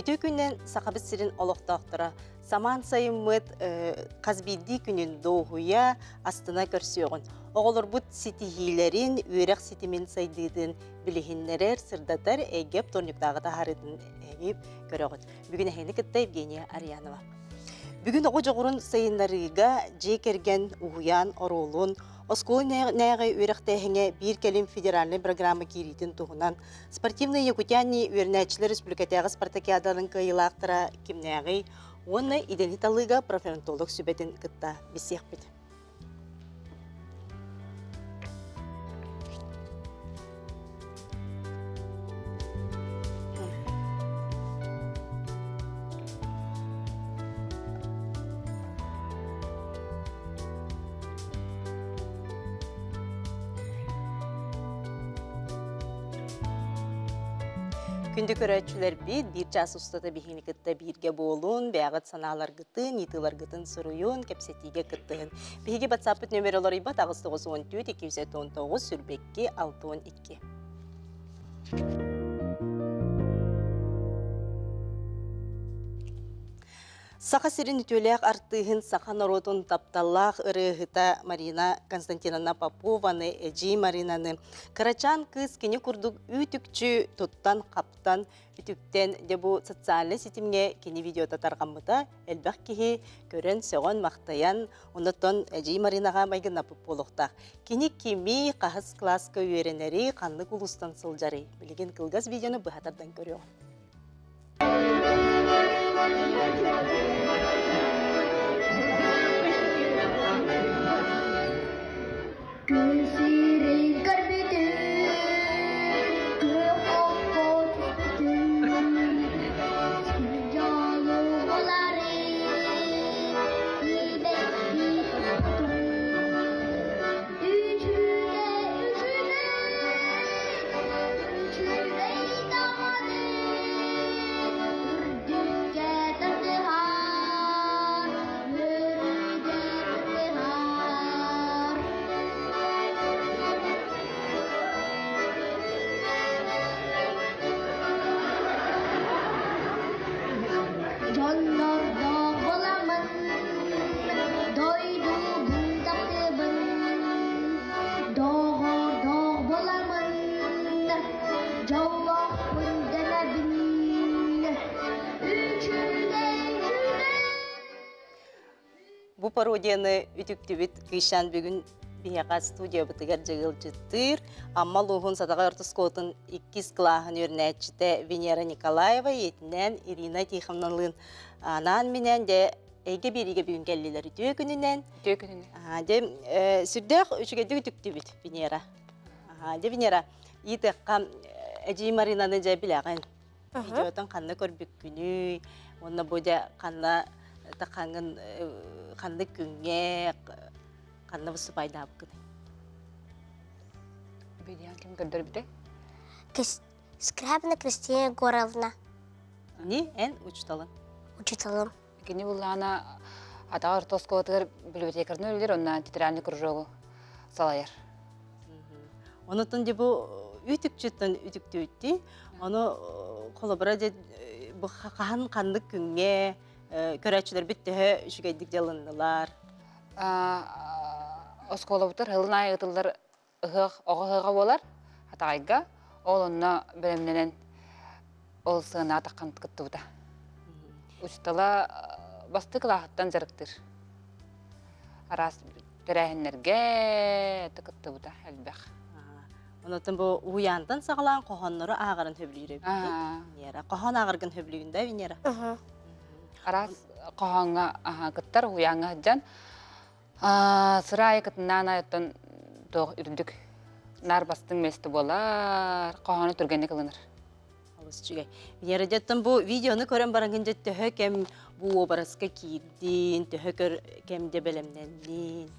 Үтүө күнүнэн Сахабыт сирин олохтоохторо самаан сайыммыт хас биирдии күнүн дуоһуйа, астына көрсүөҕүн. Оҕолорбут ситиһиилэрин, үөрэх ситимин сайдыытын билиһиннэрэр, сырдатар эйгэ вторниктааҕы таһаарыытын эһиги көрөҕүт. Бүгүн эһигини кытта Евгения Арьянова. Бүгүн оҕо дьоҕурун сайыннарыыга дьиэ кэргэн, уһуйаан оруолун, оскуола нээҕи үөрэхтээһиҥэ биир кэлим федеральнай программа киириитин туһунан Спортивные якутяне үөрэнээччилэр республикатааҕы спартакиадаларын кыайыылаахтара кимнээҕий уонна идэни талыыга профессионалог сүбэтин кытта билсиэхпит. Күндү көрөөччүлэрбит, биир чаас устата биһигини кытта бииргэ буолун, бэйэҕит санааларгытын, ыйытыыларгытын суруйун, кэпсэтиигэ кыттыһын. Биһиги WhatsApp-пыт нөмер олоруйбат 894 219 22 62. Саха сирин үтүөлээх артыыһын саха норуотун тапталлаах ырыаһыта Марина Константиновна Попованы, Эдьиий Маринаны кырачаан кыыс кини курдук үүт-үкчү туттан-хаптан, үтүктэн дьэ бу социальнай ситимҥэ кини видеота тарҕаммыта элбэх киһи көрөн, сөҕөн-махтайан, оннуттан Эдьиий Маринаҕа майгыннаппыт буолуохтаах. Кини кимий, хаһыс кылааска үөрэнэрий, ханнык улуустан сылдьарый? Билигин кылгас видеону быһа тардан көрүөҕүҥ. Күн сирин көрбүтүм, күөх окко түспүтүм, дьолу булары сибэкки туппутум. Үчүгэй, үчүгэй, үчүгэй даҕаны үрдүккэ тардыһар, үөрүүгэ кыттыһар. Дьоннордоох буоламмын, дойдубун таптыыбын, доҕордоох буоламмын, дьоллоохпун дэнэбин. Үчүгэй, үчүгэй. Бу пародияны үтүктүбүт Кыысчаан бүгүн биһиэхэ студиябытыгар дьыгылдьыттыыр Амма улууһун Сатаҕай орто оскуолатын иккис кылааһын үөрэнээччитэ Венера Николаева ийэтинээн Ирина Тихоновналыын анаан-минээн дьэ эйгэ биэриигэ бүгүн кэллилэр үтүө күнүнэн. Үтүө күнүнэн. Дьэ сүрдээх үчүгэйдик үтүктүбүт Венера. Дьэ Венера, иитиэххэ эдьиий Маринаны дьэ билэҕин. Видеотон ханна көрбүккүнүй? Уонна бу дьэ ханна тахаҥын ханнык күҥҥэ ханна выступайдаабыккыный? Видеоны ким көрдөрбүтэй? Скрябина Кристина Егоровна. Не, эн учуталын? Учуталым. Кини буллаана атаҕар орто оскуолатыгар библиотекарынан үлэлиир, онно театральный кружогу салайар. Онотон дьэ бу үтүкчүттэн үтүктүүттүү. Ону холобура дьэ бу хаһан ханнык күҥҥэ көрөөччүлэрбит төһө үчүгэйдик дьалыннылар? Оскуолабытыгар сылын аайы ыытыллар ыһыах оҕо ыһыаҕа буолар Хатаҕайга. Ол онно бэлэмнэнэн ол сыанаҕа таххан кыттыбыта. Учуутала бастакы кылааһыттан дьарыктыыр. Араас тэрээһиннэргэ кыттыбыта элбэх. Онотон бу уһуйаантан саҕалаан хоһооннору ааҕарын сөбүлүүр эбит. Венера. Хоһоон ааҕаргын сөбүлүүгүн да, Венера? Араас хоһооҥҥо кыттар уһуйааҥҥа сылдьан Сыра аайы кытыннаан айыттан туох үрдүк наар бастыҥ миэстэ буолар, хоһоону түргэнник ылынар. Олус үчүгэй. Венера дьэттэн бу видеону көрөн бараҥын дьэ төһө кэм бу уобараска киирдин, төһө көр кэм дьэ бэлэмнэннин?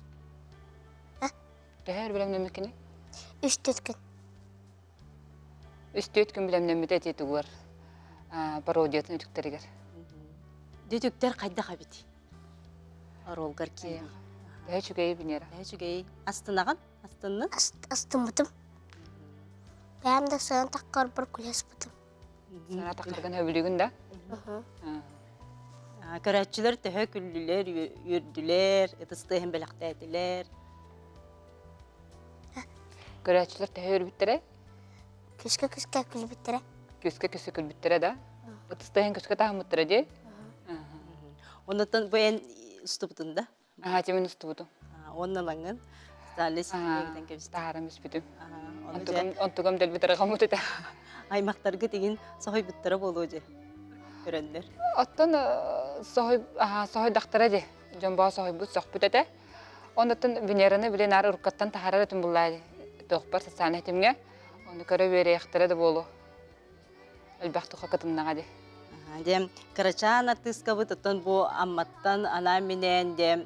Төһө өр бэлэмнэммиккиний? Үс түөрт күн. Үс түөрт күн бэлэмнэммитэ ити тугуар пародиятын үтүктэригэр. Үтүктэр хайдах эбит? Оруолгар киирии. Төһө үчүгэйи Венера? Төһө үчүгэйи? Астынаҕын? Астыннын? Астыммытым. Бэйэм да сыана таххарбар күлэспитим. Сыана таххаргын сөбүлүүгүн да? Көрөөччүлэр төһө күллүлэр, үөрдүлэр, ытыс тыаһын бэлэхтээтилэр? Көрөөччүлэр төһө үөрбүттэрэ? Күскэ-күскэ күлбүттэрэ. Күскэ-күскэ күлбүттэрэ да? Ытыс тыаһын күскэ таһыммыттара дии? Оннуттан бу эн устубутун да? Аха, тимин устубутум. Уонна лаҥын Сталин ситимиэгитэн кэбистэ. Таһааран бүспүтүм. Онтугам, онтугам дэлби тарҕаммыт этэ. Аймахтаргыт игин соһуйбуттара буолуо дьэ. Көрөннөр. Оттон соһуй, соһуйдахтара дии. Дьон боо соһуйбут, сохпут этэ. Оннуттан Венераны били наар уруккаттан таһаарар этим буллаа туохпар социальнай ситимҥэ. Ону көрө үөрэйэхтэрэ да буолуо. Элбэх туха кытыннаҕа дии. Дьэ, кырачаан артыыскабыт оттон бу Амматтан анаан-минээн дьэ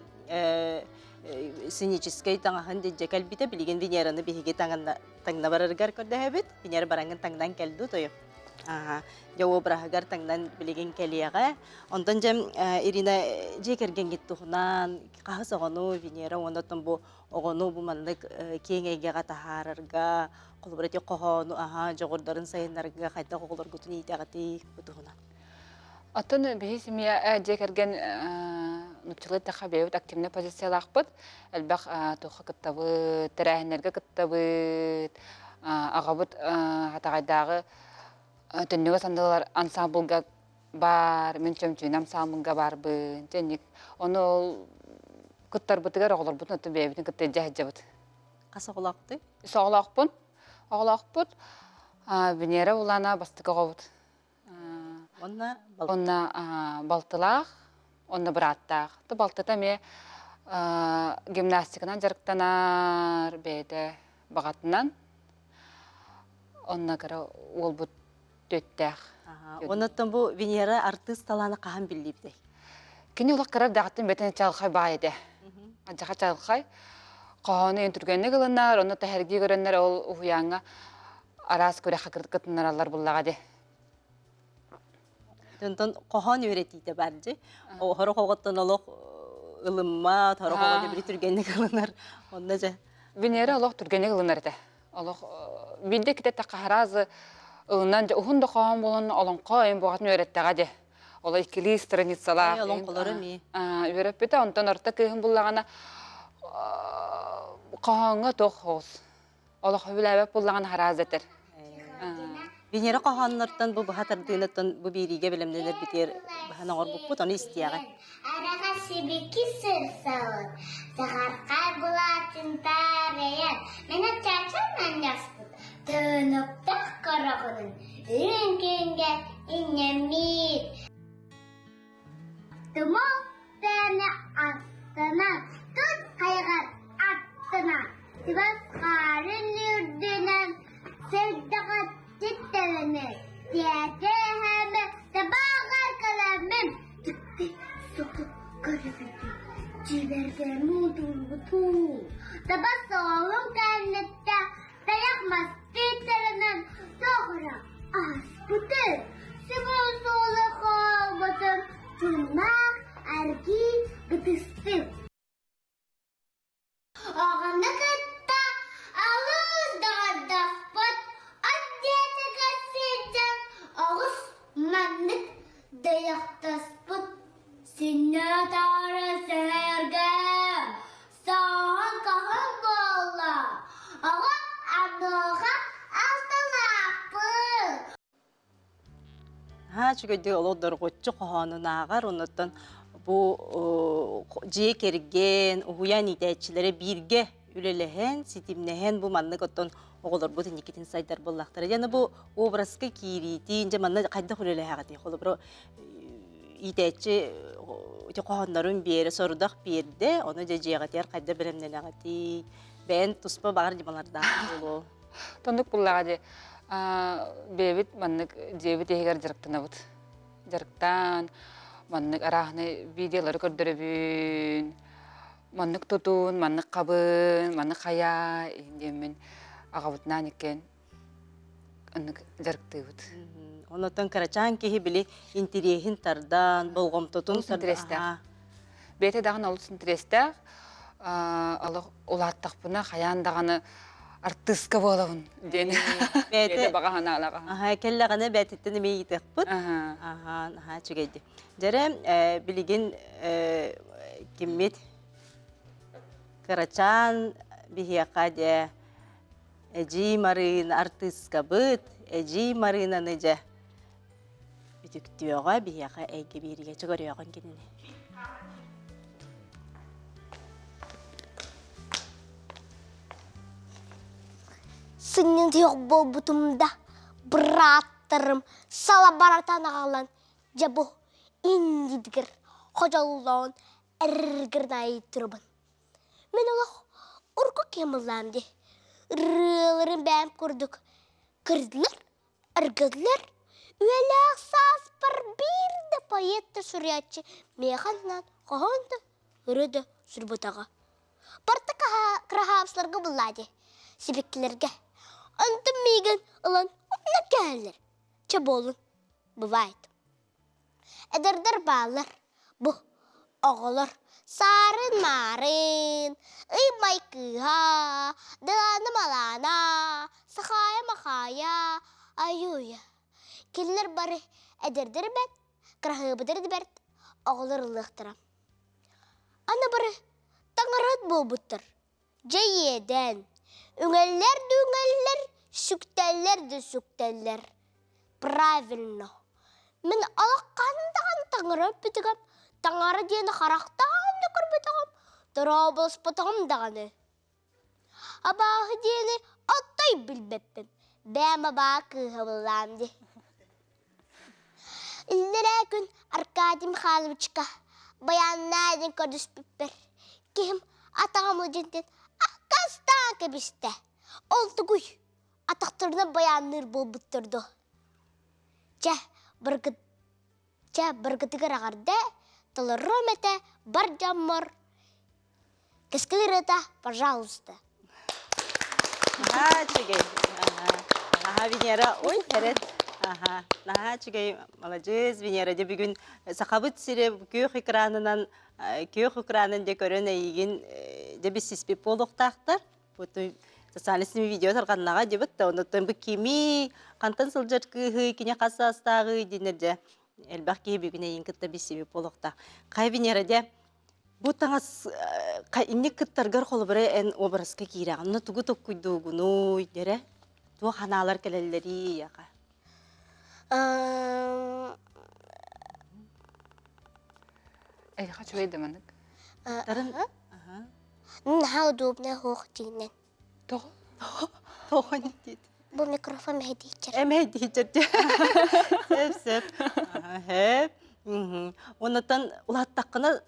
сценическэй таҥаһын дьэ кэлбитэ. Билигин Венераны биһиги таҥна барарыгар көрдөһөбүт. Венера бараҥҥын таҥнан кэлдүү тойо. Дьэ обраһыгар таҥнан билигин кэлиэҕэ. Онтон дьэ Ирина дьиэ кэргэҥҥит туһунан хаһыс оҕону Венера уонна оттон бу оҕону бу маннык киэҥ эйгэҕэ таһаарарга, холобура ити хоһоону аһа дьоҕурдарын сайыннарарга хайдах оҕолоргутун иитэҕитий бу туһунан? Оттон биһи семья дьиэ кэргэн нуччалыы эттэххэ бэйэбит активнай позициялаахпыт. Элбэх туохха кыттабыт, тэрээһиннэргэ кыттабыт. Аҕабыт Хатаҕайдааҕы Төннүгэ сандалар ансаамбылга баар, мин чөмчүүнэ ансаамбылга баарбын. Дьэ ону ол кыттарбытыгар оҕолорбутун оттон бэйэбитин кытта илдьэ сылдьабыт. Хас оҕолоохпутуй? Үс оҕолоохпун. Оҕолоохпут. Венера Улана бастакы оҕобут. Онно Онно балтылаах, онно бырааттаах. То балтыта эмиэ гимнастиканан дьарыктанар, бэйэтэ баҕатынан. Онно кыра уолбут түөттээх. Оннуттан бу Венера артыыс талаана хаһан биллибитэй? Кини олох кыра эрдэҕиттэн бэтин чалхай баай этэ. Адьаха чалхай. Хоһоону эн түргэнник ылынар, онно тэһэргии көрөннөр ол уһуйааҥҥа араас күрэххэ кытыннараллар буллаҕа дии. Онтон хоһоон үөрэтиитэ бар дии. Сорох оҕоттон олох ылыммат, сорох оҕо били түргэнник ылынар. Онно дьэ. Венера олох түргэнник ылынар этэ. Олох биирдэ иккитэ эттэххэ ылынан дьэ уһун да хоһоон буолан олоҥхо эйин буоҕатын үөрэттэҕэ дии. Ол иккилии страницалаах. Олоҥхолоро эмиэ. Үөрэппитэ, онтон орто кыыһым буллаҕына хоһооҥҥо туох хоҕус. Олох сөбүлээбэт буллаҕына хараас этэр. Венера хоһооннортон бу быһа тардыыныттан бу биэриигэ бэлэмнэнэрбитигэр быһан оҥорбуппут, ону истиэҕэ. Араҕас сибики сырсабыт, саҕархай былаатын таарыйан, мин чачан анньаспыт, тыыныктах короҕунун үрүҥ күҥҥэ иннэммит. Тумул тыаны астынан, тут хайҕар аттынан, сибас хаарын үрдүнэн сырдаҕа титтэлэнэр, тиэтэ эһээмэ табааҕар кэлэммин, дьикти сутук көрүбүтүм, дьиибэргэ муутуурбутум, таба суолум кэнниттэн тайах мас титтэлэнэн тоҕура ааспытын, сибул суолу хаалбытын чуннаах аргии ытыстым. Оҕону кытта алыс доҕордоспут от дьиэтигэр сылдьан оҕус маннык дайахтаспыт Синньэ-таара сэһэргээн, сааһын хаһан буолла, оҕо аныаха алталаахпын. Наһаа үчүгэйдик олох доргуччу хоһоонун ааҕар, оннуттан бу дьиэ кэргэн, уһуйаан иитээччилэрэ бииргэ үлэлэһэн, ситимнэһэн бу маннык оттон оҕолорбут инникитин сайдар буоллахтара. Дьэ, бу образка киириитин, дьэ манна хайдах үлэлэһэҕитий? Холобура, иитээччи ити хоһооннорун биэрэ, сорудах биэрдэ, ону дьэ дьиэҕитигэр хайдах бэлэмнэнэҕитий? Бэйэн туспа баҕар ньымалардаах буолуо. Тоннук буллаҕа дии. Бэйэбит маннык дьиэбит иһигэр дьарыктанабыт. Дьарыктаан, маннык арааһынай видеолары көрдөрөбүн. Маннык тутун, маннык хабын, маннык хайаа диэммин аҕабытынаан иккиэн оннук дьарыктыыбыт. Онотон кырачаан киһи били интириэһин тардан, болҕомтотун Олус интириэстээх. Бэйэтэ даҕаны олус интириэстээх. Олох улааттахпына хайаан даҕаны Артыыска буолабын диэн Бэйэтэ баҕа санаалаах. Аха, кэллэҕинэ бээтиттэн эмиэ ыйытыахпыт. Аха, наһаа үчүгэйди. Дьэрэ, билигин киммит кырачаан биһиэхэ дьэ Эдьиий Марыына артыыскабыт, Эдьиий Марыынаны дьэ үтүктүөҕэ биһиэхэ эйгэ биэриигэ чөкөрүөҕүн кинини. Сынньытыах буолбутум да, бырааттарым салабаратан аҕалан, дьэ бу иннидигэр ходьоллоон эргирнайы турабын. Мин олох урукку киһим ыллаам дии. Ырыаларым бэйэм курдук кырдылар, ыргыдылар. Үйэлээх сааспар биир да поэт да суруйааччы миэхэ анаан хоһоон да, ырыа да суруйбатаҕа. Барыта кыраһаабысларга буллаа дии, сибиккилэргэ. Онтон миигин ылан умна кээллэр. Чэ буоллун, бывает. Эдэрдэр бааллар, бу оҕолор саарын-маарын, ый-май кыыһа, Дылаана-малаана, Сахаайа-махаайа, Айууйа. Кинилэр бары эдэрдэр бэрт, кыраһыабыдыр бэрт оҕолор ыллыахтара. Аны бары таҥараһыт буолбуттар. Дьэ иэдээн, үҥэллэр да үҥэллэр, сүктэллэр да сүктэллэр. Правильно. Мин олох хаһан даҕаны таҥара өппүтүгэр таҥара диэни харахтаан да көрбөтөҕүм, дорооболоспотоҕум даҕаны. Абааһы диэни отой билбэппин, бэйэм абаа кыыһа буоллаам дии. Иллэрээ күн Аркадий Михайловичка баяннаа диэн көрдөспүппэр, киһим атаҕым илдьитин аккаастаан кэбистэ. Ол тугуй? Атахтарынан баянныыр буолбуттар дуо? Чэ, баргыт, чэ, баргытыгар эҕэрдэ, толоруом этэ бар дьоммор Кэскил ырыата, пожалуйста. Наһаа үчүгэй. Аха, Венера, ой, эрэн. Аха, наһаа үчүгэй, маладьыас, Венера, дьэ бүгүн Сахабыт сирэ күөх экранынан, күөх экранын дьэ көрөн эйигин дьэ биссиспит буолуохтаахтар. Бу социальный ситими видео тарҕаннаҕа дебит да, оннуттан бу кими, хантан сылдьар кыыһы, кини хас саастааҕый динер дьэ элбэх киһи бүгүн эйигин кытта биссибит буолуохтаах. Хай Венера дьэ, Бу таҥас инник кыттаргар холобура эн образка киирэҕин. Онно тугу толкуйдуугунуй дэрэ? Туох ханаалар кэлэллэрий аха? Эйиэхэ үчүгэй да маннык. Тарын Наһаа удобно суох дьиҥинэн. Тоҕо? Тоҕо диит? Бу микрофон мэһэйдииччэр. Эмэйдииччэр Сөп, сөп. Сөп. Оннуттан улааттаххына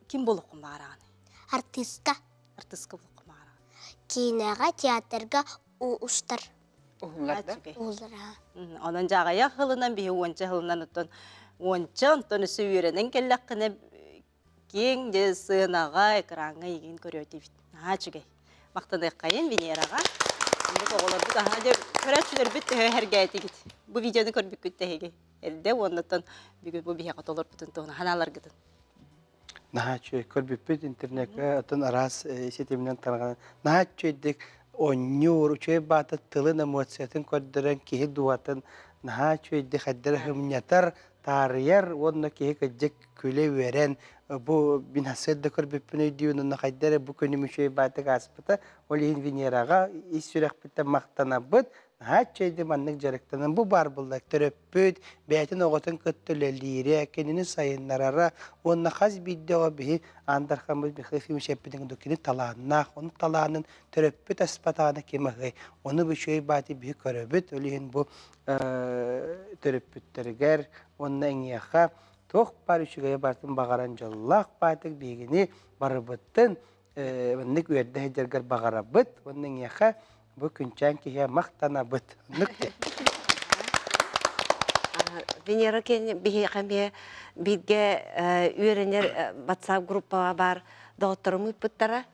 ким буолуоххун баҕараҕыный? Артыыска. Артыыска буолуоххун баҕараҕын. Киинэҕэ, театрга устар. Уһуллар да? Уһуллар, Онон дьаҕайах сылынан биһи уонча сылынан оттон уонча онтон өссө үөрэнэн кэллэххинэ Киэҥ дьэ сыанаҕа, экраҥҥа эйигин көрүөтүбүт. Наһаа үчүгэй. Махтаныаххайын Венераҕа. Оннук оҕолорбут аһаа дьэ көрөөччүлэрбит төһө сэргээтигит? Бу видеону көрбүккүт тэһиги. Эрдэ уоннаттан бүгүн бу биһиэхэ толорбутун туһунан санааларгытын. Наһаа үчүгэй көрбүппүт интернеккэ атын араас ситиминэн тарҕанан наһаа үчүгэйдик оонньуур, үчүгэй баата тылын эмоциятын көрдөрөн киһи дууһатын наһаа үчүгэйдик хайдах эрэ ымньатар, таарыйар уонна киһи кырдьык күлэ-үөрэн бу мин да көрбүппүн өйдүүбүн уонна хайда эрэ бу күнүм үчүгэй баатык ааспыта. Ол иһин Венераҕа ис сүрэхпиттэн махтанабыт. Наһаа үчүгэйдик маннык дьарыктанан бу баар буолла төрөппүт бэйэтин оҕотун кытта үлэлиирэ, кинини сайыннарара уонна хас биирдии оҕо биһи Аан Дархаммыт Михаил Ефимович эппитин курдук кини талааннаах, ону талаанын төрөппүт аспатаҕына ким аһыай. Ону бу үчүгэй бааты биһи көрөбүт. Ол иһин бу төрөппүттэригэр уонна эйиэхэ туох баар үчүгэйи барытын баҕаран дьоллоох баатык биһигини барыбытын маннык үөрдэ сылдьаргар баҕарабыт уонна эйиэхэ бу күнчээн киһиэ махтанабыт. Оннук Венера кини биһиэхэ эмиэ бииргэ үөрэнэр WhatsApp группаҕа баар доҕотторум ыыппыттара.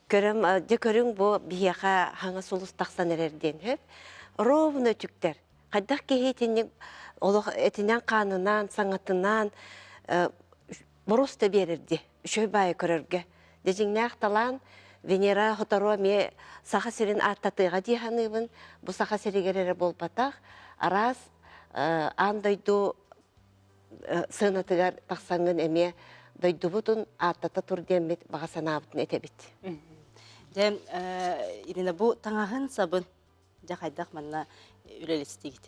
Көрөм, дьэ көрүҥ бу биһиэхэ хаҥас сулус тахсан эрэр диэн сөп. Ровно өтүктэр. Хайдах киһи итинник олох этинэн-хаанынан, саҥатынан боруоста биэрэр дии. Үчүгэй баайы көрөргө. Дьэ дьиҥнээх талаан. Венера сотору эмиэ Саха сирин ааттатыаҕа дии саныыбын. Бу Саха сиригэр эрэ буолбатах, араас аан дойду сыанатыгар тахсаҥҥын эмиэ дойдубутун ааттата тур диэммит баҕа санаабытын этэбит. Дьэ, Ирина, бу таҥаһын сабын дьэ хайдах манна үлэлэстигит?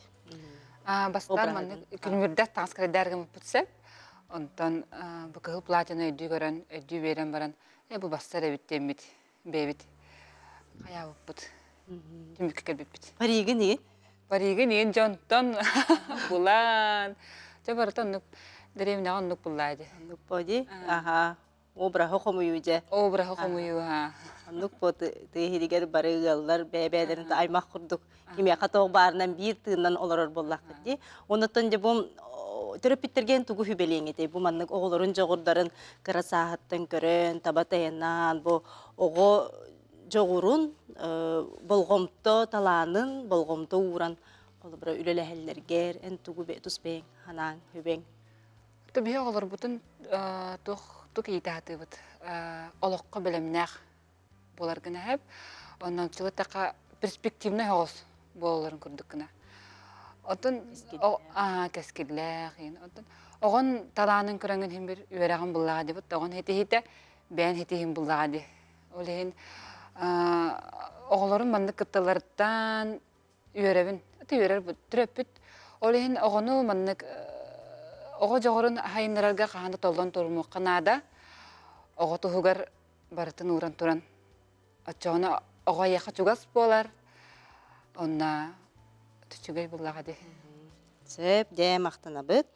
Бастаан маннык күнүмүрдэх таҥас кэрдээр гыммыппыт сөп. Онтон бу кыһыл платьяны өйдүү көрөн, өйдүү биэрэн баран, э бу бастар эбит диэммит бэйэбит хайаабыппыт, түмүккэ кэлбиппит. Паригын иин? Паригын иин дьонтон булан, дьэ барыта оннук дэриэбинэҕэ оннук буллаа дии. Оннук боди? Аха. Обраһы хомуйуу дьэ. Обраһы хомуйуу, ха. Оннук бу тыа бары ыаллар бэйэ-бэйэлэрин аймах курдук кимиэхэ тоох баарынан биир тыыннан олорор буоллахпыт дии. Оннуттан дьэ бу төрөппүттэргэ тугу сүбэлиэҥ этэй? Бу маннык оҕолорун дьоҕурдарын кыра сааһыттан көрөн, таба тайанаан, бу оҕо дьоҕурун болҕомто талаанын болҕомто ууран холобура үлэлэһэллэргэр эн тугу тус бэйэҥ санааҥ, сүбэҥ? Биһи оҕолорбутун туох тук иитэ сатыыбыт олоххо бэлэмнээх буолар гына сөп. Онон чылытаха перспективнай оҕус буолалларын курдук гына. Оттон кэскиллээх Оттон оҕон талаанын көрөҥүн иһин бир үөрэҕин буллаҕа дибит оҕон хитиһитэ бэйэн хитиһин буллаҕа ди. Ол иһин оҕолорун маннык кытталарыттан үөрэбин. Аты үөрэр төрөппүт. Ол иһин оҕону маннык оҕо дьоҕурун хайыннарарга хаһан да толлон турумуохха наада. Оҕо туһугар барытын ууран туран оччоҕуна оҕо эйиэхэ чугас буолар. Онно үчүгэй буллаҕа дии. Сөп, дьэ махтанабыт.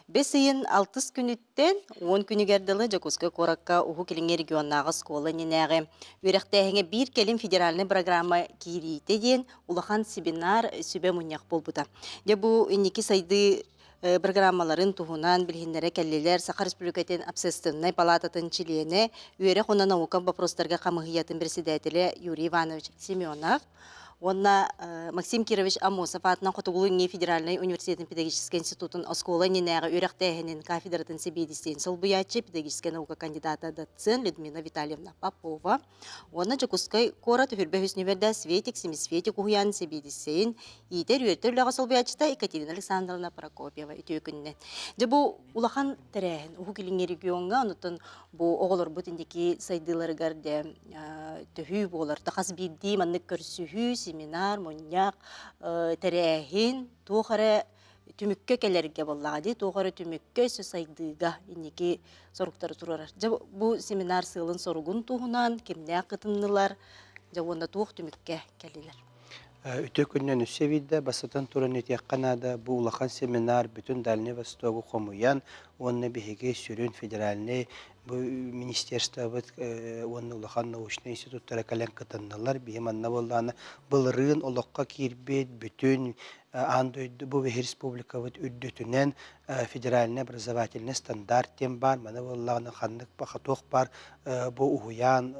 Бэс ыйын алтыс күнүттэн 10 күнүгэр дылы Дьокуускай куоракка Уһук Илиҥҥи регионнааҕы оскуола иннинээҕи үөрэхтээһиҥҥэ биир кэлим федеральнай программа киириитэ диэн улахан семинар сүбэ мунньах буолбута. Дьэ бу инники сайдыы программаларын туһунан билиһиннэрэ кэллилэр Саха Республикатын Общественнай палаататын чилиэнэ, үөрэх уонна наука боппуруостарга хамыыһыйатын председателэ Юрий Иванович Семенов уонна Максим Кирович Аммосов аатынан Хотугулуу-Илиҥҥи федеральнай университетын педагогическай институтун оскуола иннинээҕи үөрэхтээһинин кафедратын сэбиэдиссэйин солбуйааччы, педагогическай наука кандидата, доцент Людмила Витальевна Попова уонна Дьокуускай куорат үһүрбэ үһүс нүмердээх Светик Семисветик уһуйаан сэбиэдиссэйин иитэр-үөрэтэр үлэҕэ солбуйааччыта Екатерина Александровна Прокопьева үтүө күнүнэн. Дьэ бу улахан тэрээһин Уһук Илиҥҥи региоҥҥа, онтон бу оҕолорбут инники сайдыыларыгар дьэ төһүү буолар. Хас биирдии маннык көрсүһүү, семинар, мунньах, тэрээһин туох эрэ түмүккэ кэлэргэ буоллаҕа дии, туох эрэ түмүккэ өссө сайдыыга инники соруктары туруорар. Дьэ бу семинар сыалын-соругун туһунан кимнээх кытыннылар, дьэ уонна туох түмүккэ кэллилэр? Үтүө күнүнэн өссө биирдэ бастатан туран этиэххэ наада, бу улахан семинар бүтүн Дальнай Востогу хомуйан уонна биһиги сүрүн федеральнай бу министерствобыт уонна улахан научнай институттара кэлэн кытыннылар. Биһи манна буоллаҕына былырыын олоххо киирбит бүтүн аан дойду бу биһи республикабыт үрдүтүнэн федеральный образовательный стандарт диэн баар. Маны буоллаҕына ханнык туох баар бу уһуйаан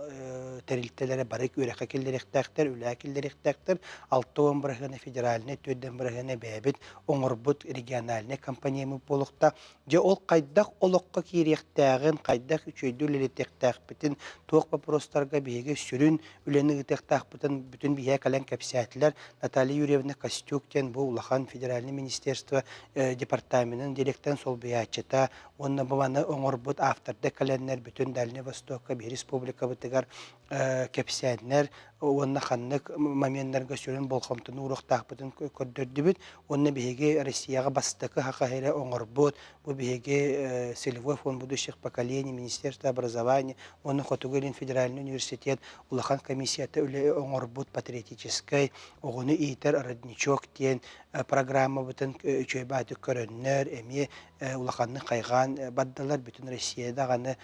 тэрилтэлэрэ бары үөрэххэ киллэриэхтээхтэр, үлэҕэ киллэриэхтээхтэр. 60 бырыһыана федеральнай, 4 бырыһыана бэйэбит оҥорбут региональнай компаниябыт буолуохтаах. Дьэ ол хайдах олоххо киириэхтээҕин, хайдах үчүгэйдик үлэлэтиэхтээхпитин, туох боппуруостарга биһиги сүрүн үлэни ыытыахтаахпытын бүтүн биһиэхэ кэлэн кэпсээтилэр. Наталья Юрьевна Костюк диэн бу улахан федеральнай министерство департаменын директорын солбуйааччыта уонна бу маны оҥорбут автордар кэлэннэр бүтүн Дальнай Востокка биһи республикабытыгар кэпсээннэр уонна ханнык моменнарга сүрүн болҕомтону ууруохтаахпытын көрдөрдүбүт уонна биһиги Россияҕа бастакы саха сирэ оҥорбут бу биһиги целевой фонд будущих поколений Министерство образования уонна Хотугу Илин федеральный университет улахан комиссията үлэ оҥорбут патриотическай оҕону иитэр родничок диэн программабытын үчүгэй баҕайытык көрөннөр эмиэ улаханнык хайҕаан бардылар бүтүн Россия даҕаны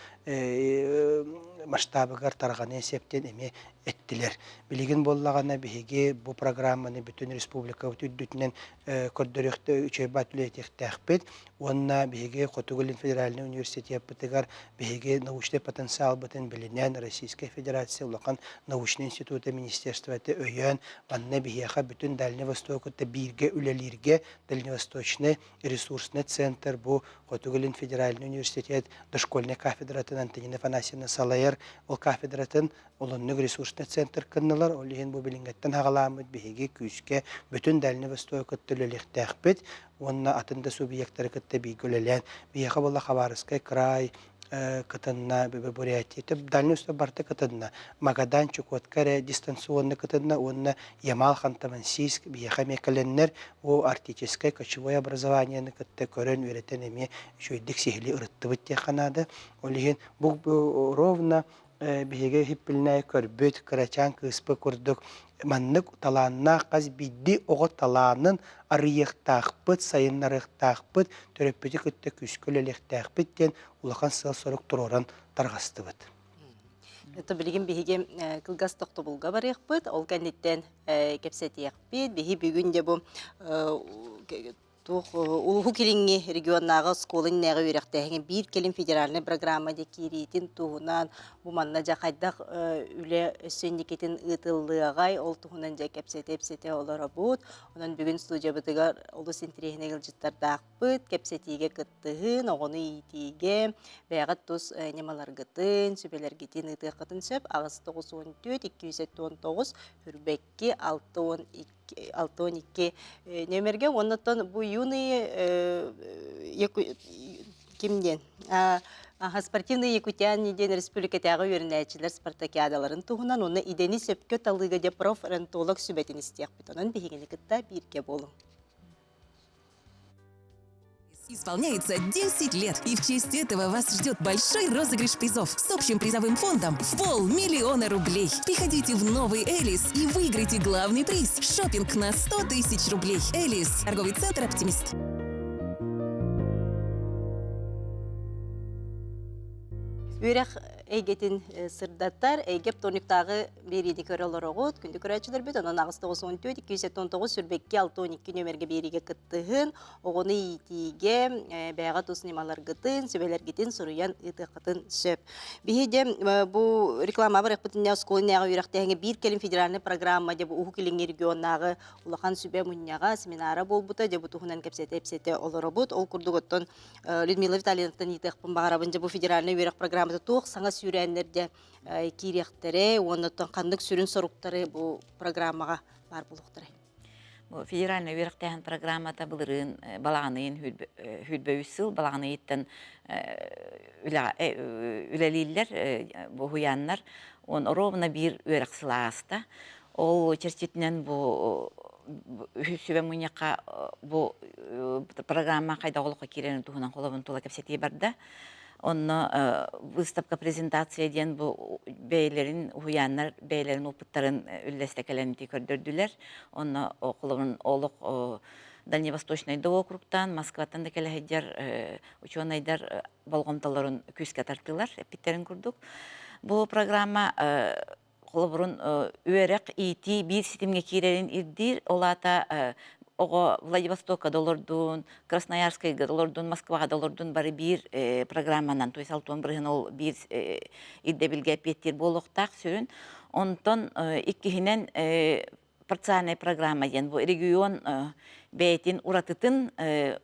масштабыгар тарҕаныан сөп диэн эмиэ эттилэр. Билигин буоллаҕына биһиги бу программаны бүтүн республикабыт үрдүтүнэн көрдөрүөхтэ үчүгэй баат үлэлэтиэхтээхпит уонна биһиги Хотугу Илин федеральнай университеппытыгар биһиги научнай потенциалбытын билинэн Российскай Федерация улахан научнай института министерствота өйөөн манна биһиэхэ бүтүн Дальний Восток кытта бииргэ үлэлииргэ Дальневосточный ресурсный центр бу Хотугу Илин федеральный университет дошкольнай кафедратын Антонина Афанасьевна салайар. сайдар ол кафедратын олоннук ресурсный центр кыннылар. Ол иһин бу билиҥҥэттэн хаҕалааммыт биһиги күүскэ бүтүн Дальний Восток кытта үлэлиэхтээхпит уонна атын да субъектары кытта бииргэ үлэлээн биһиэхэ буолла Хабаровскай край кытынна, Бурятия, Дальний Восток барыта кытынна, Магадан, Чукотка эрэ дистанционно кытынна уонна Ямал, Ханты-Мансийск биһиэхэ эмиэ кэлэннэр бу арктическай кочевой образованиены кытта көрөн үөрэтэн эмиэ үчүгэйдик сиһилии ырыттыбыт диэххэ наада. Ол иһин бу ровно биһиги иһиппилинэ көрбүт кырачаан кыыспыт курдук маннык талааннаах хас биирдии оҕо талаанын арыйыахтаахпыт, сайыннарыахтаахпыт, төрөппүтү кытта күүскэ үлэлиэхтээхпит диэн улахан сыал-сорук туруоран тарҕастыбыт. Это билигин биһиги кылгас тохтобулга барыахпыт, ол кэнниттэн кэпсэтиэхпит. Биһи бүгүн дьэ бу Туох Уһук Илиҥҥи регионнааҕы оскуола иннинээҕи үөрэхтээһиҥҥэ биир кэлим федеральнай программа диэн киириитин туһунан бу манна дьэ хайдах үлэ өссө инникитин ыытыллыаҕай, ол туһунан дьэ кэпсэтэ-ипсэтэ олоробут. Онон бүгүн студиябытыгар олус интэриэһинэй ыалдьыттардаахпыт, кэпсэтиигэ кыттыһын, оҕону иитиигэ бэйэҕит тус ньымаларгытын, сүбэлэргитин ыытыаххытын сөп. 894 279 Хүрбэкки 62 62 нүөмэргэ уонна оттон бу юные ким диэн спортивные якутяне диэн республикатааҕы үөрэнээччилэр спартакиадаларын туһунан уонна идэни сөпкө талыыга диэн профрентолог сүбэтин истиэхпит. Онон биһигини кытта бииргэ буолуҥ. Исполняется 10 лет, и в честь этого вас ждет большой розыгрыш призов с общим призовым фондом в полмиллиона рублей. Приходите в новый Элис и выиграйте главный приз – шопинг на 100 тысяч рублей. Элис, торговый центр «Оптимист». Үөрэх эйгэтин сырдатар, эйгэ вторниктааҕы биэриини көрө олороҕут. Күндү көрөөччүлэрбит, онон 894 279 сүрбэкки 62 нүөмэргэ биэриигэ кыттыһын, оҕону иитиигэ бэйэҕэ тус ньымаларгытын, сүбэлэргитин суруйан ыытыаххытын сөп. Биһи дьэ бу реклама барыахпыт иннинэ оскуола иннинээҕи үөрэхтээһиҥҥэ биир кэлим федеральнай программа дьэ бу Уһук Илиҥҥи регионнааҕы улахан сүбэ мунньаҕа, семинара буолбута дьэ бу туһунан кэпсэтэ-ипсэтэ олоробут. Ол курдук оттон Людмила Витальевнаттан ыйытыахпын баҕарабын дьэ бу федеральнай үөрэх программата туох саҥа сүүрээннэр дьэ киириэхтэрэ уонна оттон ханнык сүрүн соруктары бу программаҕа баар буолуохтарай? Бу федеральнай үөрэхтээһин программата былырыын балаҕан ыйын сүүрбэ үс сыл балаҕан ыйыттан үлэлииллэр бу уһуйааннар он ровно биир үөрэх сыла ааста Ол чэрчитинэн бу сүбэ мунньахха бу программа хайдах олоххо киирэрин туһунан холобун тула кэпсэтии барда. Онно выставка презентация диэн бу бэйэлэрин уһуйааннар бэйэлэрин опыттарын үллэстэ кэлэн көрдөрдүлэр. Онно холобун олох Дальневосточный да округтан, Москваттан да кэлэ сылдьар учуонайдар болҕомтолорун күүскэ тартылар эппиттэрин курдук. Бу программа холобурун үөрэх иитии биир ситимҥэ киирэрин ирдиир. Ол аата оҕо Владивостокка да олордун, Красноярскайга да олордун, Москваҕа да олордун бары биир программанан, то есть алтуон бырыһын ол биир ирдэбилгэ эппиэттиир буолуохтаах сүрүн. Онтон иккиһинэн парциальная программа диэн бу регион бэйэтин уратытын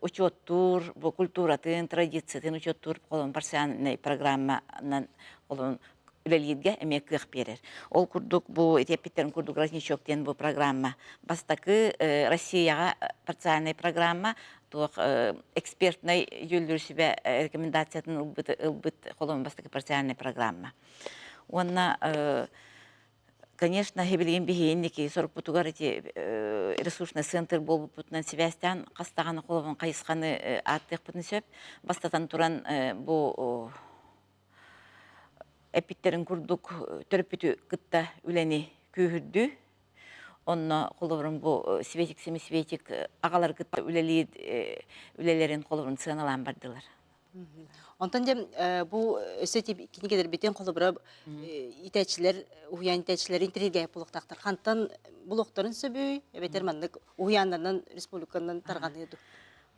учуоттуур, бу культуратын, традициятын учуоттуур холон парциальнай программанан холон үлэлииргэ эмиэ кыах биэрэр. Ол курдук бу ити эппиттэрин курдук Родничок диэн бу программа бастакы Россияҕа парциальнай программа туох экспертнай дьүүллүүр сүбэ рекомендациятын ылбыт ылбыт холон бастакы парциальнай программа. Уонна Конечно, билигин биһи инники сорукпутугар ити ресурсный центр буолбуппутунан сибээстээн хас даҕаны холобун хайысханы ааттыахпытын сөп. Бастатан туран бу эппиттэрин курдук төрөппүтү кытта үлэни күүһүрдүү. Онно холобурун бу Светик Семисветик аҕалары кытта үлэлиир үлэлэрин холобурун сыаналаан бардылар. Онтон дьэ бу өссө кинигэлэрбитин холобура иитээччилэр, уһуйаан иитээччилэр интэриэһиргээбит буолуохтаахтар. Хантан булуохтарын сөбүй? Эбэтэр маннык уһуйааннарынан республиканан тарҕаныа дуу?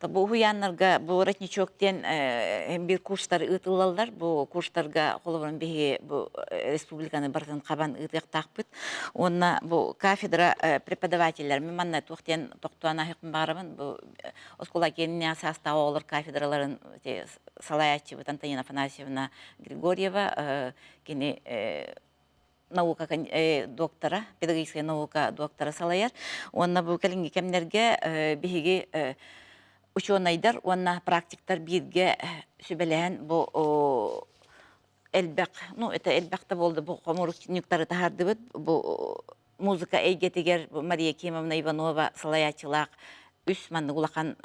Бу уһуйааннарга бу воротничок диэн биир курстар ыытыллаллар. Бу курстарга холобурун биһиги бу республиканы барытын хабан ыытыахтаахпыт. Уонна бу кафедра преподавателлэр мен манна туох диэн тохтоон аһыахпын баҕарабын. Бу оскуола киэнинээх саастаах оҕолор кафедраларын салайааччыбыт Антонина Афанасьевна Григорьева кини наука доктора, педагогическая наука доктора салайар. Уонна бу кэлиҥҥи кэмнэргэ биһиги учуонайдар уонна практиктар бииргэ сүбэлэһэн бу элбэх, ну это элбэх да буолда бу хомуурунньуктары таһаардыбыт. Бу музыка эйгэтигэр Мария Кимовна Иванова салайааччылаах үс маннык улахан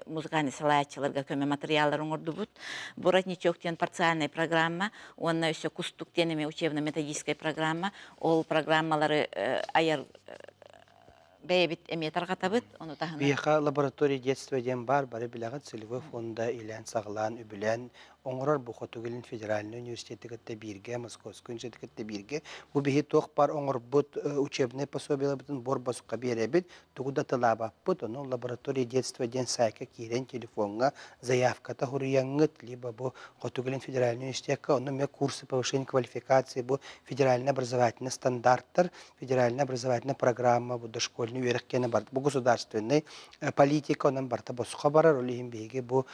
музыкальный салайааччыларга көмө материаллар оҥордубут. Воротничок диэн парциальная программа уонна өссө Кустук диэн эмиэ учебно-методическая программа. Ол программалары айар бэйэбит эмиэ тарҕатабыт. Ону таһынан Биһиэхэ лаборатория детства диэн баар, бары билэҕит, целевой фонда илээн-саҕалаан, үбүлээн оҥорор бу Хотугу Илин федеральнай университеты кытта бииргэ, Московскай университеты кытта бииргэ. Бу биһи туох баар оҥорбут учебнай пособиеларбытын буор босхо биэрэбит, тугу да тылаабаппыт. Ону лаборатория детства диэн сайтка киирэн телефоҥҥа заявката суруйаҥҥыт, либо бу Хотугу Илин федеральнай университекка, онно эмиэ курсы повышения квалификации, бу федеральный образовательный стандарттар, федеральная образовательная программа, бу дошкольный үөрэх киэнэ бар, бу государственный политика, онон барыта босхо барар, ол иһин биһиги бу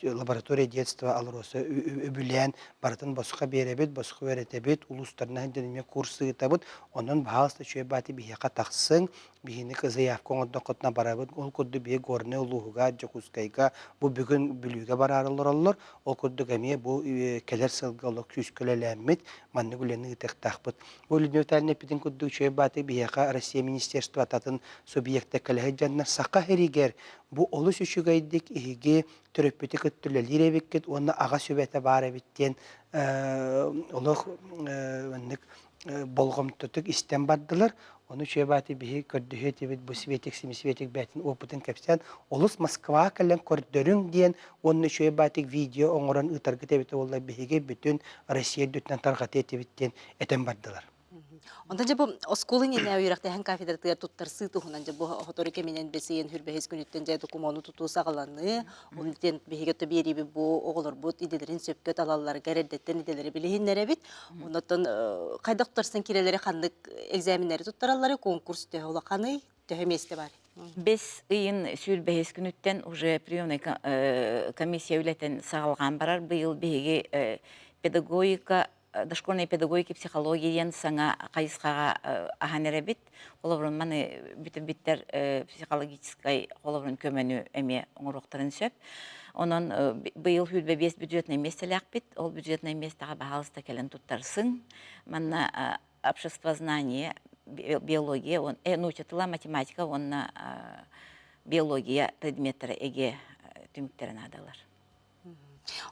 лаборатория детства АЛРОСА үбүлээн барытын босхо биэрэбит, босхо үөрэтэбит, улуустарынан сылдьан эмиэ курс ыытабыт. Онон баһаалыста үчүгэй бааты биһиэхэ тахсыҥ, биһини заявка оҥордоххутуна барабыт. Ол курдук биһи Горнай улууһугар, Дьокуускайга бу бүгүн Бүлүүгэ бараары олороллор. Ол курдук эмиэ бу кэлэр сылга олох күүскэ үлэлээммит, маннык үлэни ыытыахтаахпыт. Бу Людмила Витальевна эппитин курдук үчүгэй бааты биһиэхэ Россия министерствотатын субъекта кэлэ сылдьаннар Саха сиригэр Бу олус үчүгэйдик эһиги төрөппүтү кытта үлэлиир эбиккит уонна аҕа сүбэтэ баар эбит диэн олох маннык болҕомтотук истэн бардылар. Ону үчүгэй бааты биһи көрдөһүө этибит бу Светик Семисветик бэйэтин опытын кэпсээн олус Москва кэлэн көрдөрүҥ диэн уонна үчүгэй баатык видео оҥорон ыытаргыт эбитэ буоллар биһиги бүтүн Россия үрдүнэн тарҕатыа этибит диэн этэн бардылар. Онтон дьэ бу оскуола иннинэ үөрэхтээһин кафедратыгар туттарсыы туһунан дьэ бу сотору кэминэн бэсийэн хүрбэһис күнүттэн дьэ докумуону тутуу саҕаланыы. Ол диэн биһиги өттө биэриибит бу оҕолорбут идэлэрин сөпкө талалларыгар эрдэттэн идэлэри билиһиннэрэбит. Оннуттан хайдах туттарсан киирэлэри ханнык экзаменнэри туттараллары конкурс төһө улаханый, төһө миэстэ бар? Бэс ыйын сүүрбэһис күнүттэн уже приемная комиссия үлэтин саҕалаан барар. Быйыл биһиги педагогика дошкольной педагогика психология диэн саҥа хайысхаҕа аһан эрэбит. Холобурун маны бүтүрбүттэр психологическай холобурун көмөнү эмиэ оҥоруохтарын сөп. Онон быйыл 25 бюджетнай миэстэлээхпит. Ол бюджетнай миэстэҕэ баһаалыста кэлэн туттарсыҥ. Манна обществознание, биология, нуучча тыла, математика уонна биология предметтэрэ эгэ түмүктэрэ наадалар.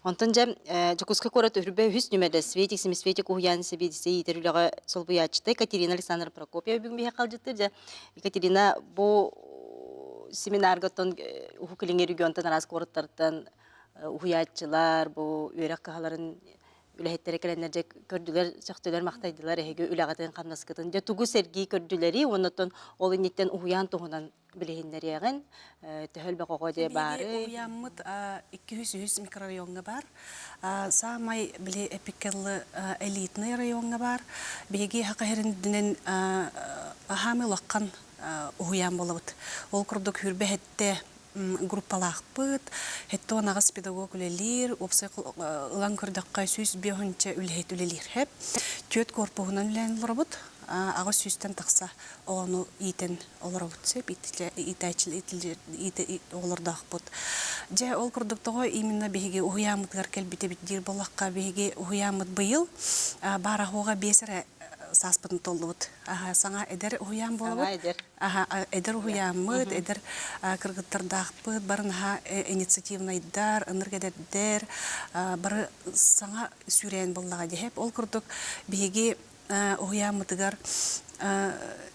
Онтон дьэ Дьокуускай куорат үрбэ үһүс нүмерэ Светик Семисветик уһуйаан сэбиэдиссэй иитэр үлэҕэ солбуйааччыта Екатерина Александровна Прокопьева бүгүн биһиэхэ халдьыттыр. Дьэ Екатерина бу семинарга оттон Уһук Илиҥҥи регионтан араас куораттартан уһуйааччылар бу үөрэх кыһаларын үлэһиттэрэ кэлэннэр дьэ көрдүлэр, сөхтүлэр, махтайдылар эһиги үлэҕитин, хамнаскытын. Дьэ тугу сэргии көрдүлэрий уонна оттон ол инниттэн уһуйаан туһунан билиһиннэриэҕин төһө элбэх оҕо дьэ баары Уһуйааммыт 203 микрорайоҥҥа баар. Саамай били эпиккеллы элитный райоҥҥа баар. Биһиги хака иһэринэн аһаамай улахан уһуйаан буолабыт. Ол курдук хүрбэһэттэ группалаахпыт, 78 педагог үлэлиир, уопсай ылан көрдөххө 105 үлэһит үлэлиир. Түөрт корпуһунан үлэлээн олоробут. 800-тэн тахса оҕону иитэн олоробут сөп иитээччи оҕолордоохпут. Дьэ, ол курдук тоҕо именно биһиги уһуйааммытыгар кэлбит эбит диир буоллахха, биһиги уһуйааммыт быйыл баар-аһуоҕа биэс эрэ сааспытын толлубут. Саҥа эдэр уһуйаан буолабыт. Саҥа эдэр. Эдэр уһуйааммыт, эдэр кыргыттардаахпыт, бары наһаа инициативнайдар, ынырык эдэрдэр, бары саҥа сүүрээн буоллаҕа диэһэп. Ол курдук биһиги уһуйааммытыгар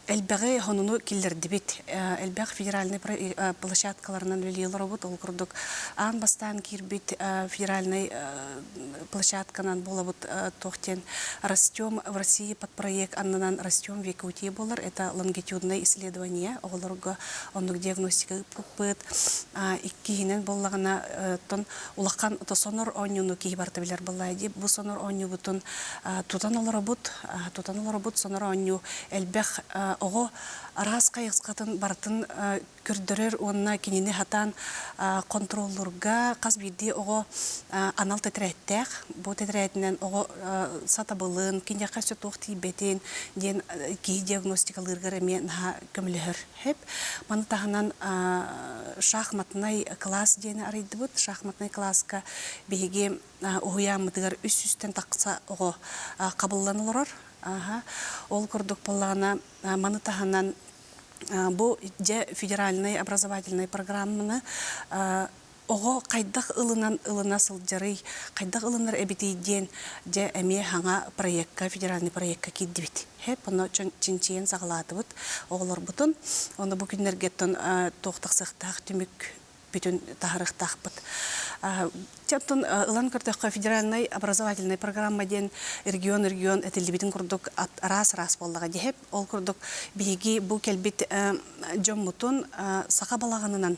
Элбэҕи хонуну киллэрдибит. Элбэх федеральнай площадкаларынан үлэлии олоробут. Ол курдук аан бастаан киирбит федеральнай площадканан буолабыт туох диэн «Растем в России» подпроект аннынан «Растем в Якутии» буолар. Это лонгитюдное исследование оҕолорго оннук диагностика ыыппыппыт. Иккиһинэн буоллаҕына, оттон улахан сонор оонньууну киһи барыта билэр буоллаа дии. Бу сонор оонньуубутун тутан олоробут, тутан олоробут сонор оонньуу элбэх оҕо араас хайысхатын барытын көрдөрөр уонна кинини хатаан хонтуруоллуурга хас биирдии оҕо анал тэтэрээттээх. Бу тэтэрээтинэн оҕо сатабылын, киниэхэ өссө туох тиийбэтин диэн киһи диагностикалыырыгар эмиэ наһаа көмөлөһөр. Хэп. Маны таһынан шахматнай класс диэни арыйдыбыт. Шахматнай класска биһиги уһуйааммытыгар үс сүүстэн тахса оҕо хабыллан олорор. Ол курдук буоллаҕына, маны таһынан бу дьэ федеральнай образовательнай программаны оҕо хайдах ылынан ылына сылдьарый, хайдах ылынар эбитий диэн дьэ эмиэ саҥа проекка, федеральный проекка киирдибит. Хэп, ону чинчийэн саҕалаатыбыт оҕолорбутун. Ону бу күннэргэ туох тахсыахтаах түмүк бүтүн таһарыахтаахпыт. Оттон ылан көрдөххө федеральнай образовательнай программа диэн регион-регион этиллибитин курдук араас-араас буоллаҕа диэһэп. Ол курдук биһиги бу кэлбит дьоммутун саха балаҕанынан